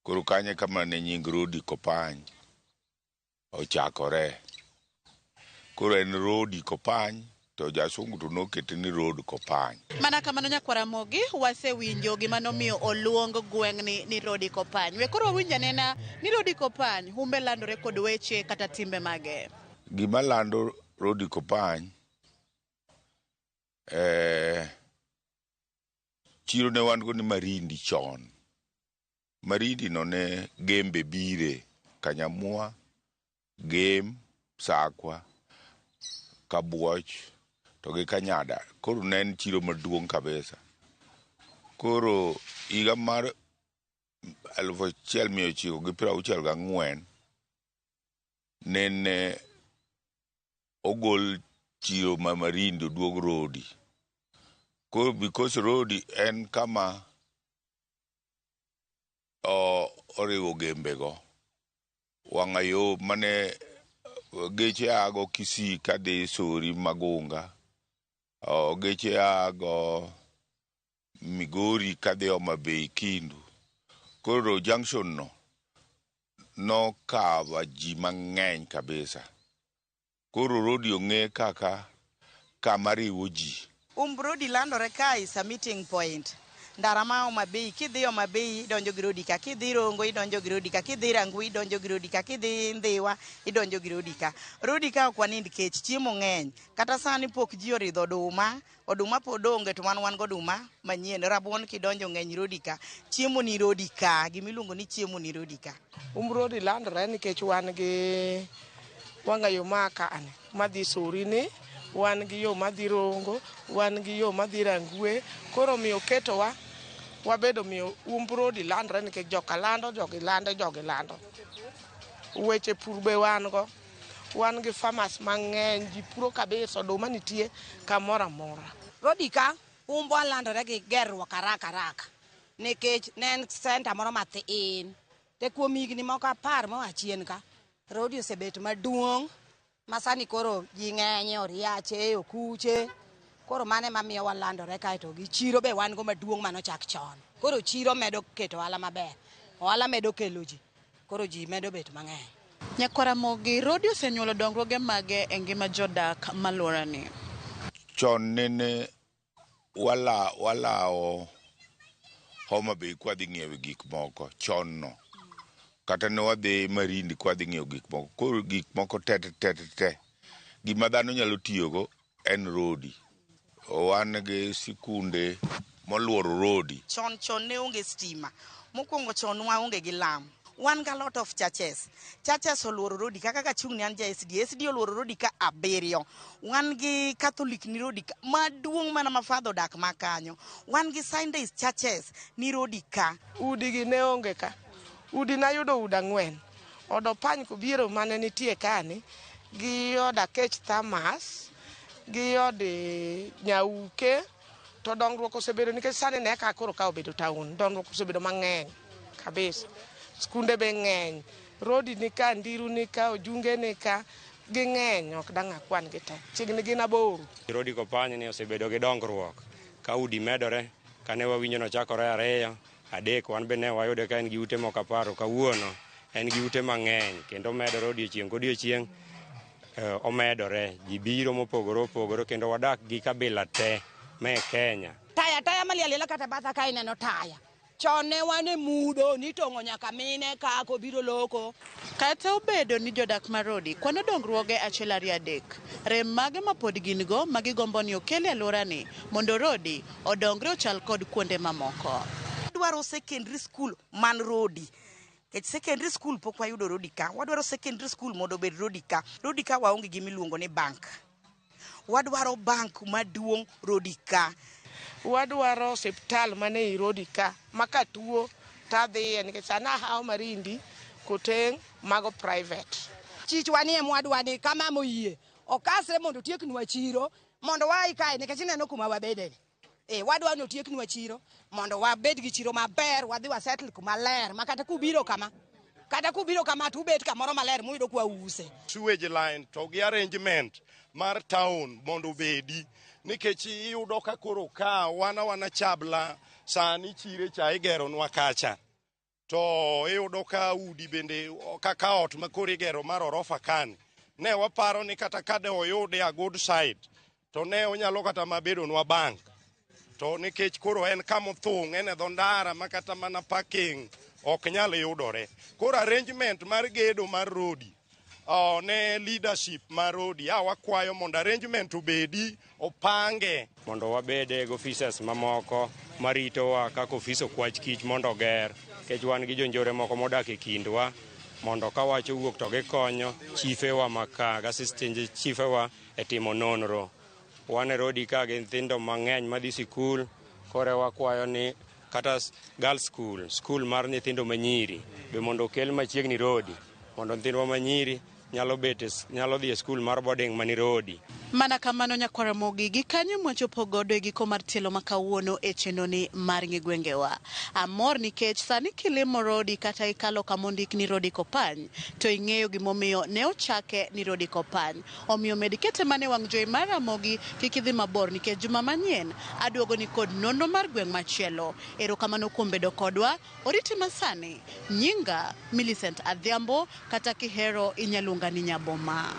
Koro kanyo kama ne nying Rodi Kopany ochakore. Koro en Rodi Kopany to jasungu to nokete ni Road Kopany. Mana kamano nyakwara Ramogi, wasewinjo gima nomiyo oluong gweng'ni ni Rodi Kopany. We koro wawinj anena ni Rodi Kopany humbe landore kod weche kata timbe mage. Gima lando Rodi Kopany, chiro ne wan go ni Marindi chon. Marindi no ne Gembe bire, Kanyamwa, Gem, Sakwa, Kabuoch to gi Kanyada. Koro ne en chiro maduong' kabisa. Koro higa mar 1964 nene ogol chiro ma Marindi oduog Rodi. Koro because Rodi en kama oriwo Gembego. Wang'ayo mane geche ago Kisii kadhi Sori Magunga, geche ago Migori kadhi Homa Bay Kindu. Koro junction no nokawa ji mang'eny kabisa. Koro Rodi ong'e kaka kama riwo ji. Rodi landore ka is a meeting point. Ndara ma Homa Bay, kidhi Homa Bay idonjo gi Rodi ka, kidhi Rongo idonjo gi Rodi ka, kidhi Rangwe idonjo gi Rodi ka, kidhi Ndhiwa idonjo gi Rodi ka. Rodi ka ok wanind kech, chiemo ng'eny. Kata sani pok ji oridho oduma, oduma pod onge to wan goduma manyien. Rabuon kidonjo ng'eny Rodi ka, chiemo ni Rodi ka, gimiluongo ni chiemo ni Rodi ka. Rodi landore nikech wan gi wang'ayo ma kani madhi Sori ni, wan gi yo madhi Rongo, wan gi yo madhi Rangwe. Koro miyo ketowa wabedo miyo Rodi landore nikech joka lando, jogi lando, jogi lando. Weche pur be wan go. Wan gi farmers mang'eny, ji puro kabisa, oduma nitie kamoro amora. Rodi ka umbwa landore gi gerruok haraka haraka nikech ne en center moro mathin. Te kuom higni moko 10 moa chien ka, Rodi osebet maduong' ma sani koro ji ng'eny, oriache, okuche. Koro mano ema miyo walandore kaeto gi chiro be wan go maduong' manochak chon. Koro chiro medo keto ohala maber, ohala medo kelo ji, koro ji medo bet mang'eny. Nyakwaramogi, Rodi osenyuolo dongruoge mage e ngima jodak maluorani? Chon nene walawo Homa Bay kwadhi ng'iewo gik moko chon no. Kata ne wadhi Marindi kwadhi ng'iewo gik moko. Koro gik moko te te te te. Gima dhano nyalo tiyogo en Rodi. Wan gi sikunde moluoro Rodi. Chon chon ne onge stima. Mokwongo chon waonge gi lam. Wan ga lot of churches. Churches oluoro Rodi ka, kaka chung' ni an ja SDA. SDA oluoro Rodi ka 7. Wan gi Catholic ni Rodi ka, maduong' mana ma father odak ma kanyo. Wan gi Sundays churches ni Rodi ka. Udi gi ne onge ka. Udi nayudo udi 4. Od Opany Kobiero mane nitie kani, gi od Akech Thomas, gi od Nyauke. To dongruok osebedo nikech sani ne ka koro ka obedo town. Dongruok osebedo mang'eny kabisa. Skunde be ng'eny. Rodi ni ka, Ndiru ni ka, Ojunge ni ka, ging'eny, ok dang' akwan gi te. Chiegni gin 8. Rodi Kopany ni osebedo gi dongruok. Ka udi medore, kane wawinjo nochakore 2, 3, wan be ne wayude ka en gi ute moko 10, kawuono en gi ute mang'eny kendo omedore odiochieng' kodiochieng', omedore. Ji biro mopogore opogore kendo wadak gi kabila te me Kenya. Taya taya maliel liela kata batha ka ineno taya. Chon ne wan e mudho, nitong'o nyaka mine ka kobiro loko. Kata obedo ni jodak ma Rodi kwano dongruoge 1 2 3, rem mage ma pod gin go ma gigombo ni okel e alworani mondo Rodi odongre ochal kod kuonde mamoko. Wadwaro secondary school man Rodi. Nikech secondary school pok wayudo Rodi ka. Wadwaro secondary school mondo obed Rodi ka. Rodi ka waonge gi miluongo ni bank. Wadwaro bank maduong' Rodi ka. Wadwaro osiptal mane ei Rodi ka, ma ka tuo tadhiye nikech sani ahawo Marindi, Koteng', mago private. Chichwa ni ema wadwa ni ka mama oyie, okasre mondo otieknwa chiro, mondo waai kae nikech ineno kuma wabede ni. Wadwa ni otieknwa chiro, mondo wabed gi chiro maber, wadhi wasettle kuma ler, ma kata kubiro kama, kata kubiro kama to ubet kamoro maler muyudo kwa use. Sewage line to gi arrangement mar town mondo obedi, nikech iyudo ka koro ka wana wana chabla sani chire cha igeronwa kacha. To iyudo ka udi bende kaka ot ma koro igero mar orofa kani. Ne waparo ni kata ka de oyude a good side, to ne onyalo kata mabedonwa bank. To nikech koro en kama othung', en e dho ndara ma kata mana parking ok nyal yudore. Koro arrangement mar gedo mar Rodi, ne leadership mar Rodi, wakwayo mondo arrangement obedi, opange. Mondo wabede gi offices mamoko maritowa kaka ofis okwach kich mondo oger. Nikech wan gi jonjore moko modak e kindwa, mondo ka wach owuok to gikonyo chifewa ma ka, gi assistant chifewa e timo nonro. Wan e Rodi ka gi nyithindo mang'eny madhi sikul, koro wakwayo ni kata girls school, school mar nyithindo manyiri be mondo okel machiegni Rodi, mondo nyithindwa manyiri nyalo bet nyalo dhi e skul mar boarding mani Rodi. Mana kamano nyakwar Ramogi, gi kanyo mwachopo godo e giko mar tielo ma kawuono e chenroni mar Ng'i Gwengewa. Amor nikech sani kilimo Rodi kata ikalo kama ondik ni Rodi Kopany, to ing'eyo gimomiyo ne ochake ni Rodi Kopany. Omiyo med kete mana e wang' jowi mar Ramogi, kik idhi mabor nikech juma manyien aduogoni kod nonro mar gweng' machielo. Erokamano kuom bedo kodwa, oriti masani. Nyinga Millicent Adhiambo, kata kihero inyaluonga ni Nyaboma.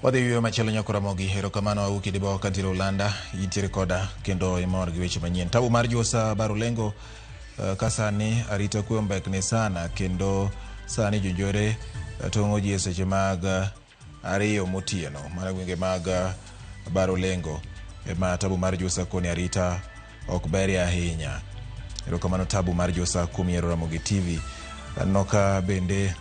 Wadhi yueyo machielo nyako Ramogi, erokamano Auki Dibo kantiere Ulanda, intiere koda kendo imor gi weche manyien. Tabu mar Juosa Barulengo ka sani arita kwe ombekni sana kendo sani jonjore tong'o ji e seche mag 2 motieno. Mana gwenge mag Barulengo ema tabu mar Juosa koni arita ok berie ahinya. Erokamano tabu mar Juosa kuom yiero Ramogi TV. Aneno ka bende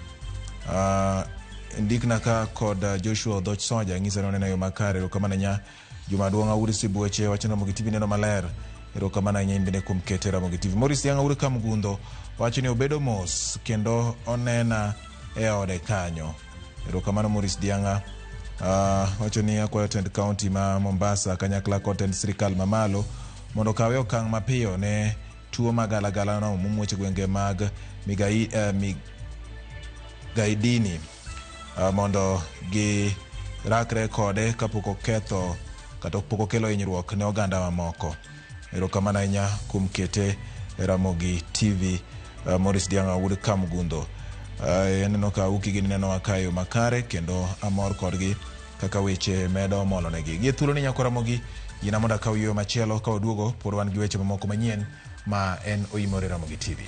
ndikna ka kod Joshua Odhoch Soja ng'isa ni oneno yo makare. Erokamano ahinya Juma Duong' Auri Sibuoche wacho ni Ramogi TV neno maler. Erokamano ahinya in bende kuom kete Ramogi TV. Maurice Dhiang' Auri Kamgundho wacho ni obedo mos kendo onena e ode kanyo. Erokamano Maurice Dhiang'a. Wacho ni akwayo tend county ma Mombasa kanyakla kod tend sirikal mamalo mondo okawe okang' mapiyo ne tuo magalagala no momuoch e gwenge mag Migaidini mondo girakre kode kapok oketho kata pok okelo hinyruok ne oganda mamoko. Erokamano ahinya kuom kete e Ramogi TV. Maurice Diang'a wuod Kamgundho. Aneno ka Auki gini nenowa ka e yo makare kendo amor kodgi kaka weche medo molonegi. Gi e thuolo ni nyako Ramogi, yina mondo akaw yueyo machielo ka waduogo pod wan gi weche mamoko manyien ma en Oimore Ramogi TV.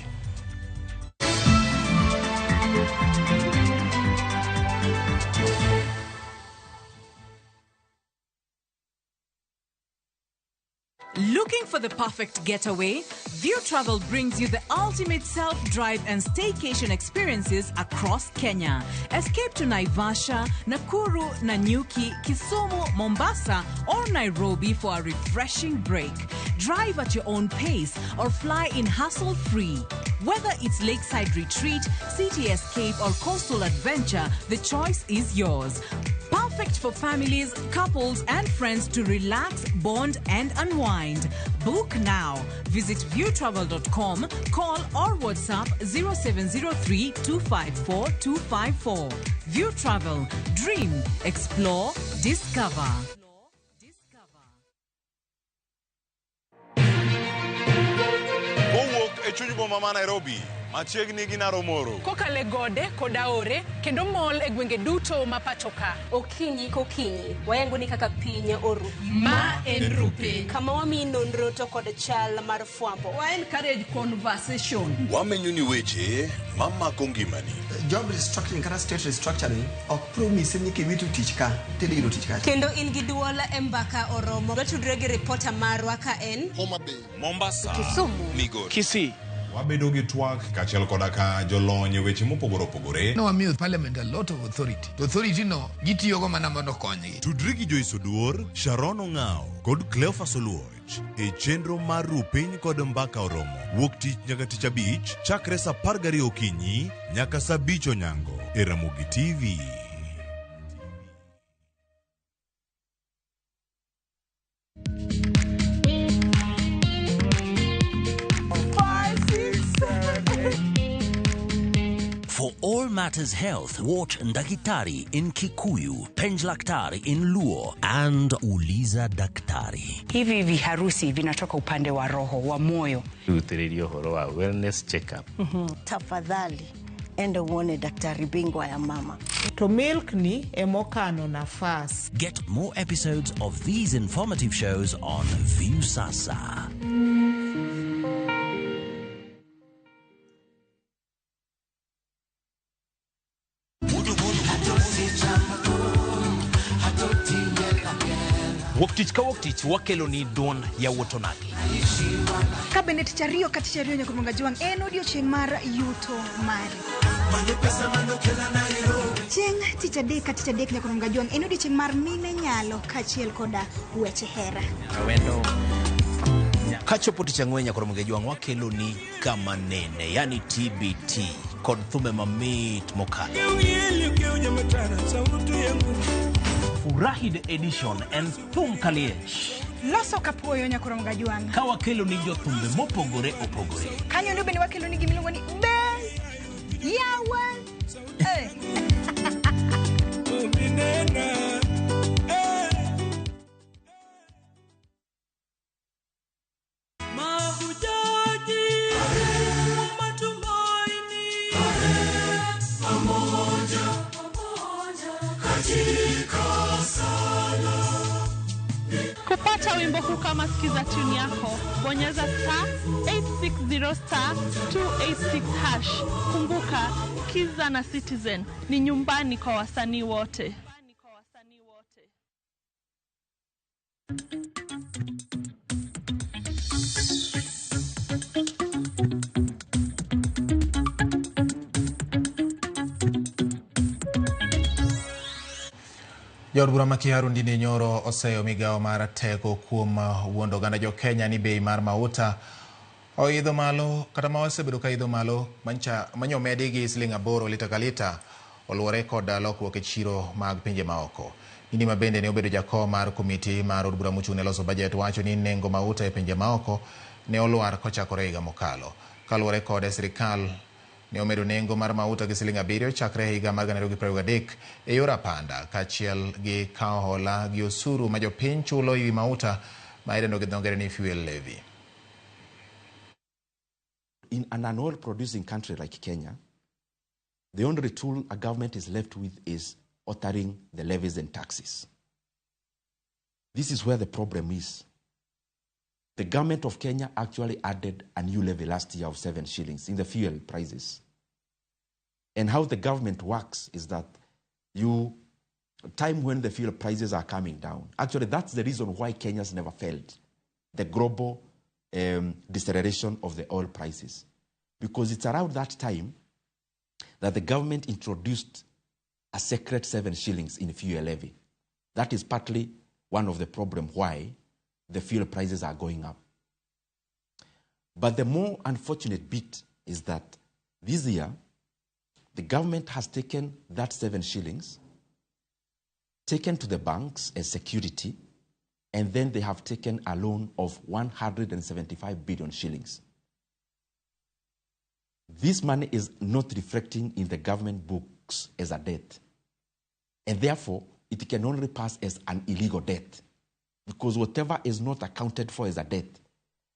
Looking for the perfect getaway? View Travel brings you the ultimate self-drive and staycation experiences across Kenya. Escape to Naivasha, Nakuru, Nanyuki, Kisumu, Mombasa, or Nairobi for a refreshing break. Drive at your own pace or fly in hassle-free. Whether it's lakeside retreat, city escape, or coastal adventure, the choice is yours. Perfect for families, couples, and friends to relax, bond, and unwind. Book now. Visit viewtravel.com, call or WhatsApp 0703 254 254. View Travel. Dream, explore, discover. Kowuok e chuny boma ma Nairobi, machiegni gi Naromoro. Kokalo e gode kod aore kendo mol e gwenge duto ma pacho ka. Okinyi kokinyi, wayango ni kaka piny oru. Ma en Rupiny. Kama wamiyi nonro to kod chal mar fwambo. Wa encourage conversation. Wamenyo ni weche mamako ngimani. Job restructuring kata state restructuring ok promise ni kiwito tich ka tidhi yudo tich kacha. Kendo in gi duol e mbaka oromo. Watudre gi ripota marwa ka en Homa Bay, Mombasa, Kisumu, Migori, Kisii. Wabedo gi twak kaachiel koda ka jolony e weche mopogore opogore. No wamiyo parliament a lot of authority. To authority no gitiyogo mana mondo okonygi. Tudri gi Joyce Oduor, Sharon Ong'ao kod Cleophas Oluoch e chenro mar Rupiny kod Mbaka Oromo wuok tich nyaka tich abich chakre saa 12 okinyi nyaka saa 5 onyango e Ramogi TV. For all matters health, watch Ndakitari in Kikuyu, Penjlaktari in Luo, and Uliza Daktari. Hivi viharusi vinatoka upande wa roho wa moyo. Rutĩrĩria ũhoro wa wellness check-up. Tafadhali enda uone daktari bingwa ya mama. To milk ni emokano nafas. Get more episodes of these informative shows on Viusasa. Tich ka wuok tich wakelo ni duond yawuot onagi. Ka bende tich ariyo ka tich ariyo nyaka Jwang' en odiochieng' mar yuto mari. Chieng' tich adek ka tich adek nyaka Jwang' en odiochieng' mar mine nyalo kaachiel koda weche hera. Kachopo tich ang'wen nyaka Jwang' wakelo ni kama nene, yani TBT kod thumbe mamit mokalo. Furahi the edition en thum kaliech. Loso kapuoyo nyaka Jwang'. Ka wakelo ni jothumbe mopogore opogore. Kanyo ndo bende wakelo ni gimiluongo ni Be Yawa. Kupata wimbo huu kama sikiza tune yako, bonyeza star 860 star 286 hash. Kumbuka, Kiza na Citizen ni nyumbani kwa wasanii wote. Jaod bura ma Kiharu Ndindi Nyoro oseyo migawo mar teko kuom wuondo oganda jo Kenya ni bei mar mauta oidho malo kata ma osebedo ka idho malo manyo medi gi siling 8 lita ka lita oluwore kod lokruok e chiro mag pinje maoko. Ndindi ma bende ne obedo jakom mar komiti mar od bura mochung' ne loso bajet wacho ni nengo mauta e pinje maoko ne olwar kochakore higa mokalo. Kaluwore kode sirikal ne omedo nengo mar mauta gi siling 7 chakre higa mar 2023 e yor apanda kaachiel gi kawo hola gi osuru ma jopiny chulo ewi mauta ma idendo gi dho ngere ni fuel levy. In an oil producing country like Kenya, the only tool a government is left with is altering the levies and taxes. This is where the problem is. The government of Kenya actually added a new levy last year of 7 shillings in the fuel prices. And how the government works is that you time when the fuel prices are coming down. Actually, that's the reason why Kenya's never felt the global deceleration of the oil prices. Because it's around that time that the government introduced a secret 7 shillings in fuel levy. That is partly one of the problems why the fuel prices are going up. But the more unfortunate bit is that this year, the government has taken that 7 shillings, taken to the banks as security, and then they have taken a loan of 175 billion shillings. This money is not reflecting in the government books as a debt. And therefore, it can only pass as an illegal debt. Because whatever is not accounted for as a debt,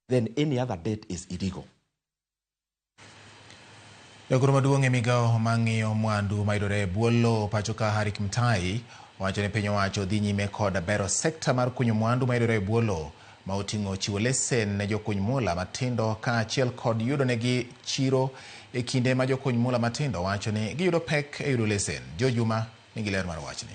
then any other debt is illegal. Jagoro maduong' e migawo mang'iyo mwandu mayudore e bwo lowo pacho ka Harry Kimtai owacho ni piny owacho dhi nyime kod bero sekta mar kunyo mwandu mayudore e bwo lowo ma oting'o chiwo lesen ne jokuny mula matindo kaachiel kod yudo negi chiro e kinde ma jokuny mula matindo wacho ni giyudo pek e yudo lesen. Jo Juma nigi ler mar wachni.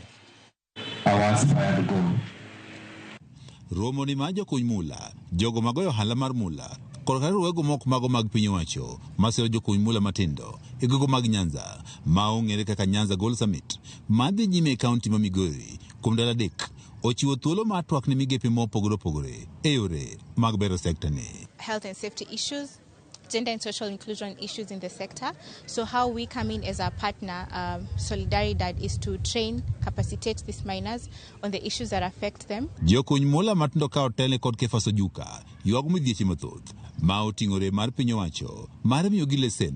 Romo ni mar jokuny mula, jogo magoyo ohala mar mula, kod kata riwruoge moko mago mag piny owacho masiro jokuny mula matindo e gwenge mag Nyanza ma ong'ere kaka Nyanza Gold Summit madhi nyime e kaunti ma Migori kuom ndalo 3 ochiwo thuolo mar twak ne migepe mopogore opogore e yore mag bero sekta ni. Health and safety issues, gender and social inclusion issues in the sector. So how we come in as a partner, Solidaridad, is to train, capacitate these miners on the issues that affect them. Jokuny mula matindo ka otelne kod Kefas Ojuka ywago midhieche mathoth ma oting'ore mar piny owacho mar miyogi lesen,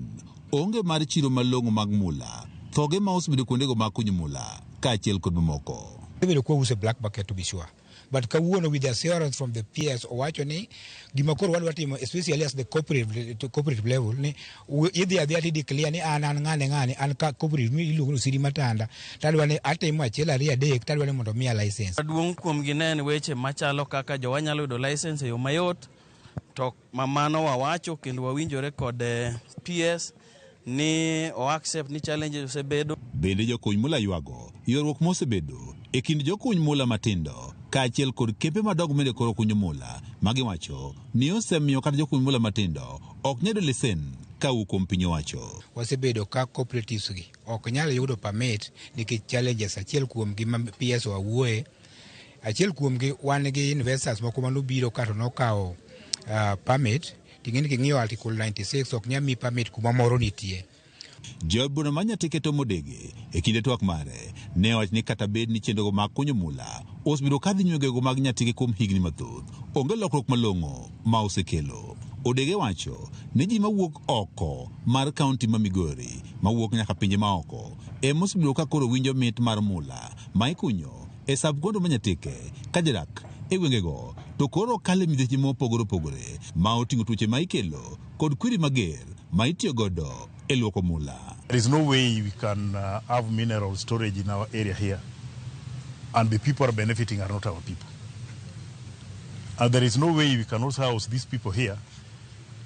onge mar chiro malong'o mag mula, thoge ma osebedo kuondego mag kunyo mula kaachiel kod mamoko. Ibedo kwa use black market to be sure. But kawuono with the assurance from the PS owacho ni gima koro wadwa timo especially as the cooperative level ni idhi adhiya ti declare ni an ng'ane an ka cooperative mi iluongo ni Osiri Matanda tadwa ni atimo 1 2 3 tadwa ni mondo miya license. Maduong' kuom gi ne en weche machalo kaka jowa nyalo yudo license e yo mayot, to mamano wawacho kendo wawinjore kod PS ni o accept ni challenges osebedo. Bende jokuny mula ywago ywaruok mosebedo e kind jokuny mula matindo kaachiel kod kembe madongo mende koro kunyo mula ma giwacho ni osemiyo kata jokuny mula matindo ok nyal yudo lesen kawuok kuom piny owacho. Wasebedo ka cooperatives gi ok nyal yudo permit nikech challenges achiel kuom gi ma PS owuoye. Achiel kuom gi wan gi investors moko manobiro ka to nokawo permit ting'eni king'iyo article 96 ok nyal mi permit kuma moro nitie. Jaod bura ma Nyatike Tom Odege e kinde twak mare ne owacho ni kata bed ni chenrogo mag kunyo mula osebedo ka dhi nyime gwengego mag Nyatike kuom higni mathoth, onge lokruok malong'o ma osekelo. Odege wacho ni ji mawuok oko mar kaunti ma Migori mawuok nyaka pinje maoko ema osebedo ka koro winjo mit mar mula ma ikunyo e sub county ma Nyatike ka jodak e gwengego to koro kalo e midhieche mopogore opogore ma oting'o tuoche ma ikelo kod kwiri mager ma itiyo godo e luoko mula. There is no way we can have mineral storage in our area here and the people are benefiting are not our people. And there is no way we can also house these people here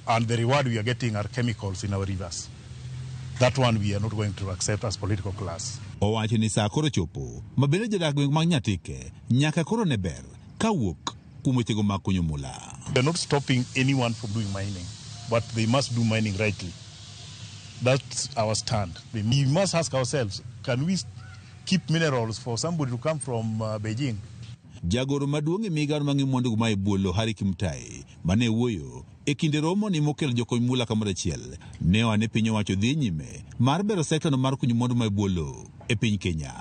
and the reward we are getting are chemicals in our rivers. That one we are not going to accept as political class. Owacho ni saa koro chopo ma bende jodak gweng' mag Nyatike nyaka koro ne ber kawuok kuom wechego mag kunyo mula. We are not stopping anyone from doing mining, but they must do mining rightly. That's our stand. We must ask ourselves, can we keep minerals for somebody to come from Beijing? Jagoro maduong' e migawo mang'iyo mwandu ma e bwo Harry Kimutai mane wuoyo e kinde romo ni mokelo jokony mula kamoro achiel ne oa ne piny owacho dhi nyime mar bero sekta no mar kunyo mwandu ma e bwo lowo e piny Kenya.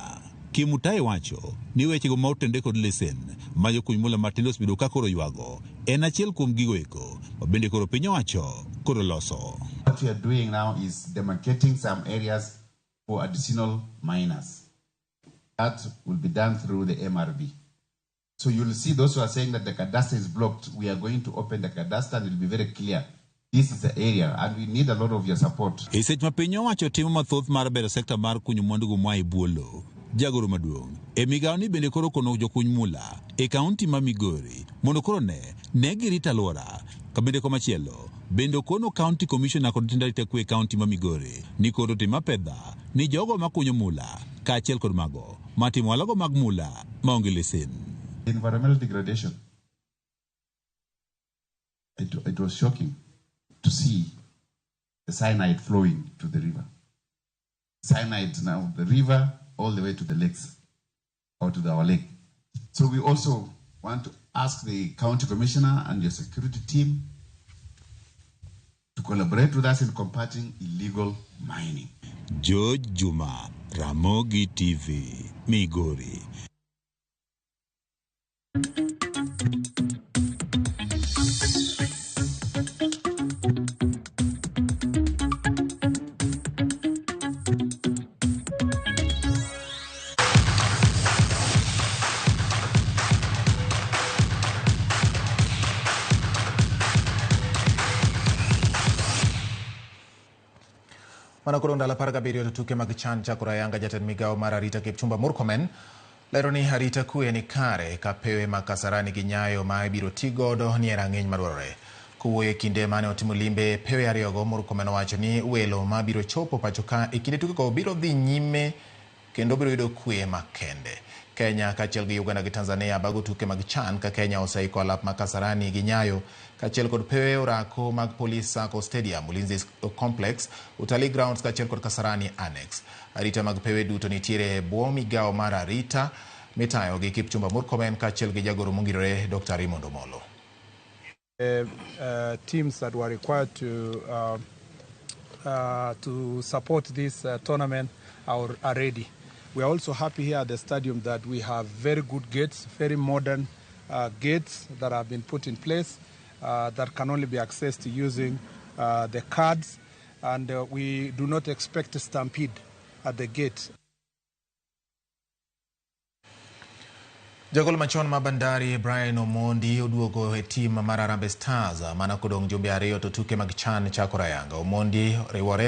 Kimutai wacho ni wechego ma otende kod lesen ma jokuny mula matindo osebedo ka koro ywago en achiel kuom gigo eko ma bende koro piny owacho koro loso. What we are doing now is demarcating some areas for additional miners. That will be done through the MRB. So you'll see those who are saying that the cadastre is blocked, we are going to open the cadastre and it will be very clear. This is the area and we need a lot of your support. E seche ma piny owacho timo mathoth mar bero sekta mar kunyo mwandu go moa e bwo lowo, jagoro maduong' e migawo ni bende koro kono jokuny mula e kaunti ma Migori mondo koro ne girit alwora. Ka bende komachielo bende okono county commissioner kod jotend arita kwe e kaunti ma Migori ni koro tim apedha ni jogo makunyo mula kaachiel kod mago matimo ohala mag mula maonge lesen. Environmental degradation. It was shocking to see the cyanide flowing to the river. Cyanide now, the river all the way to the lakes, or to our lake. So we also want to ask the county commissioner and your security team to collaborate with us in combating illegal mining. George Juma, Ramogi TV, Migori. Mana koro ndalo 17 to tuke mag CHAN chakore ayanga. Jatend migawo mar arita Kipchumba Murkomen lero ni arita kwe ni kare ka pewe ma Kasarani gi Nyayo ma ibiro ti godo ni e rang'iny madwarore. Kowuoyo e kinde mane otimo limbe pewe ariyogo, Murkomen owacho ni welo mabiro chopo pacho ka e kinde tukego biro dhi nyime kendo biro yudo kwe makende. Kenya kaachiel gi Uganda gi Tanzania bago tuke mag CHAN ka Kenya oseiko alap ma Kasarani gi Nyayo kaachiel kod pewe orako mag Police Sacco Stadium, Ulinzi Complex, Utalii Grounds kaachiel kod Kasarani Annex. Arita mag pewe duto nitiere e bwo migawo mar arita mitayo gi Kipchumba Murkomen kaachiel gi jagoro mongirore Dr. Raymond Omolo. Teams that were required to support this tournament are ready. We are also happy here at the stadium that we have very good gates, very modern gates that have been put in place that can only be accessed using the cards, and we do not expect a stampede at the gate. Jagol machon ma Bandari Brian Omondi oduogo e tim mar Harambee Stars mana kodong' jumbe ariyo to tuke mag CHAN chakore ayanga. Omondi riwore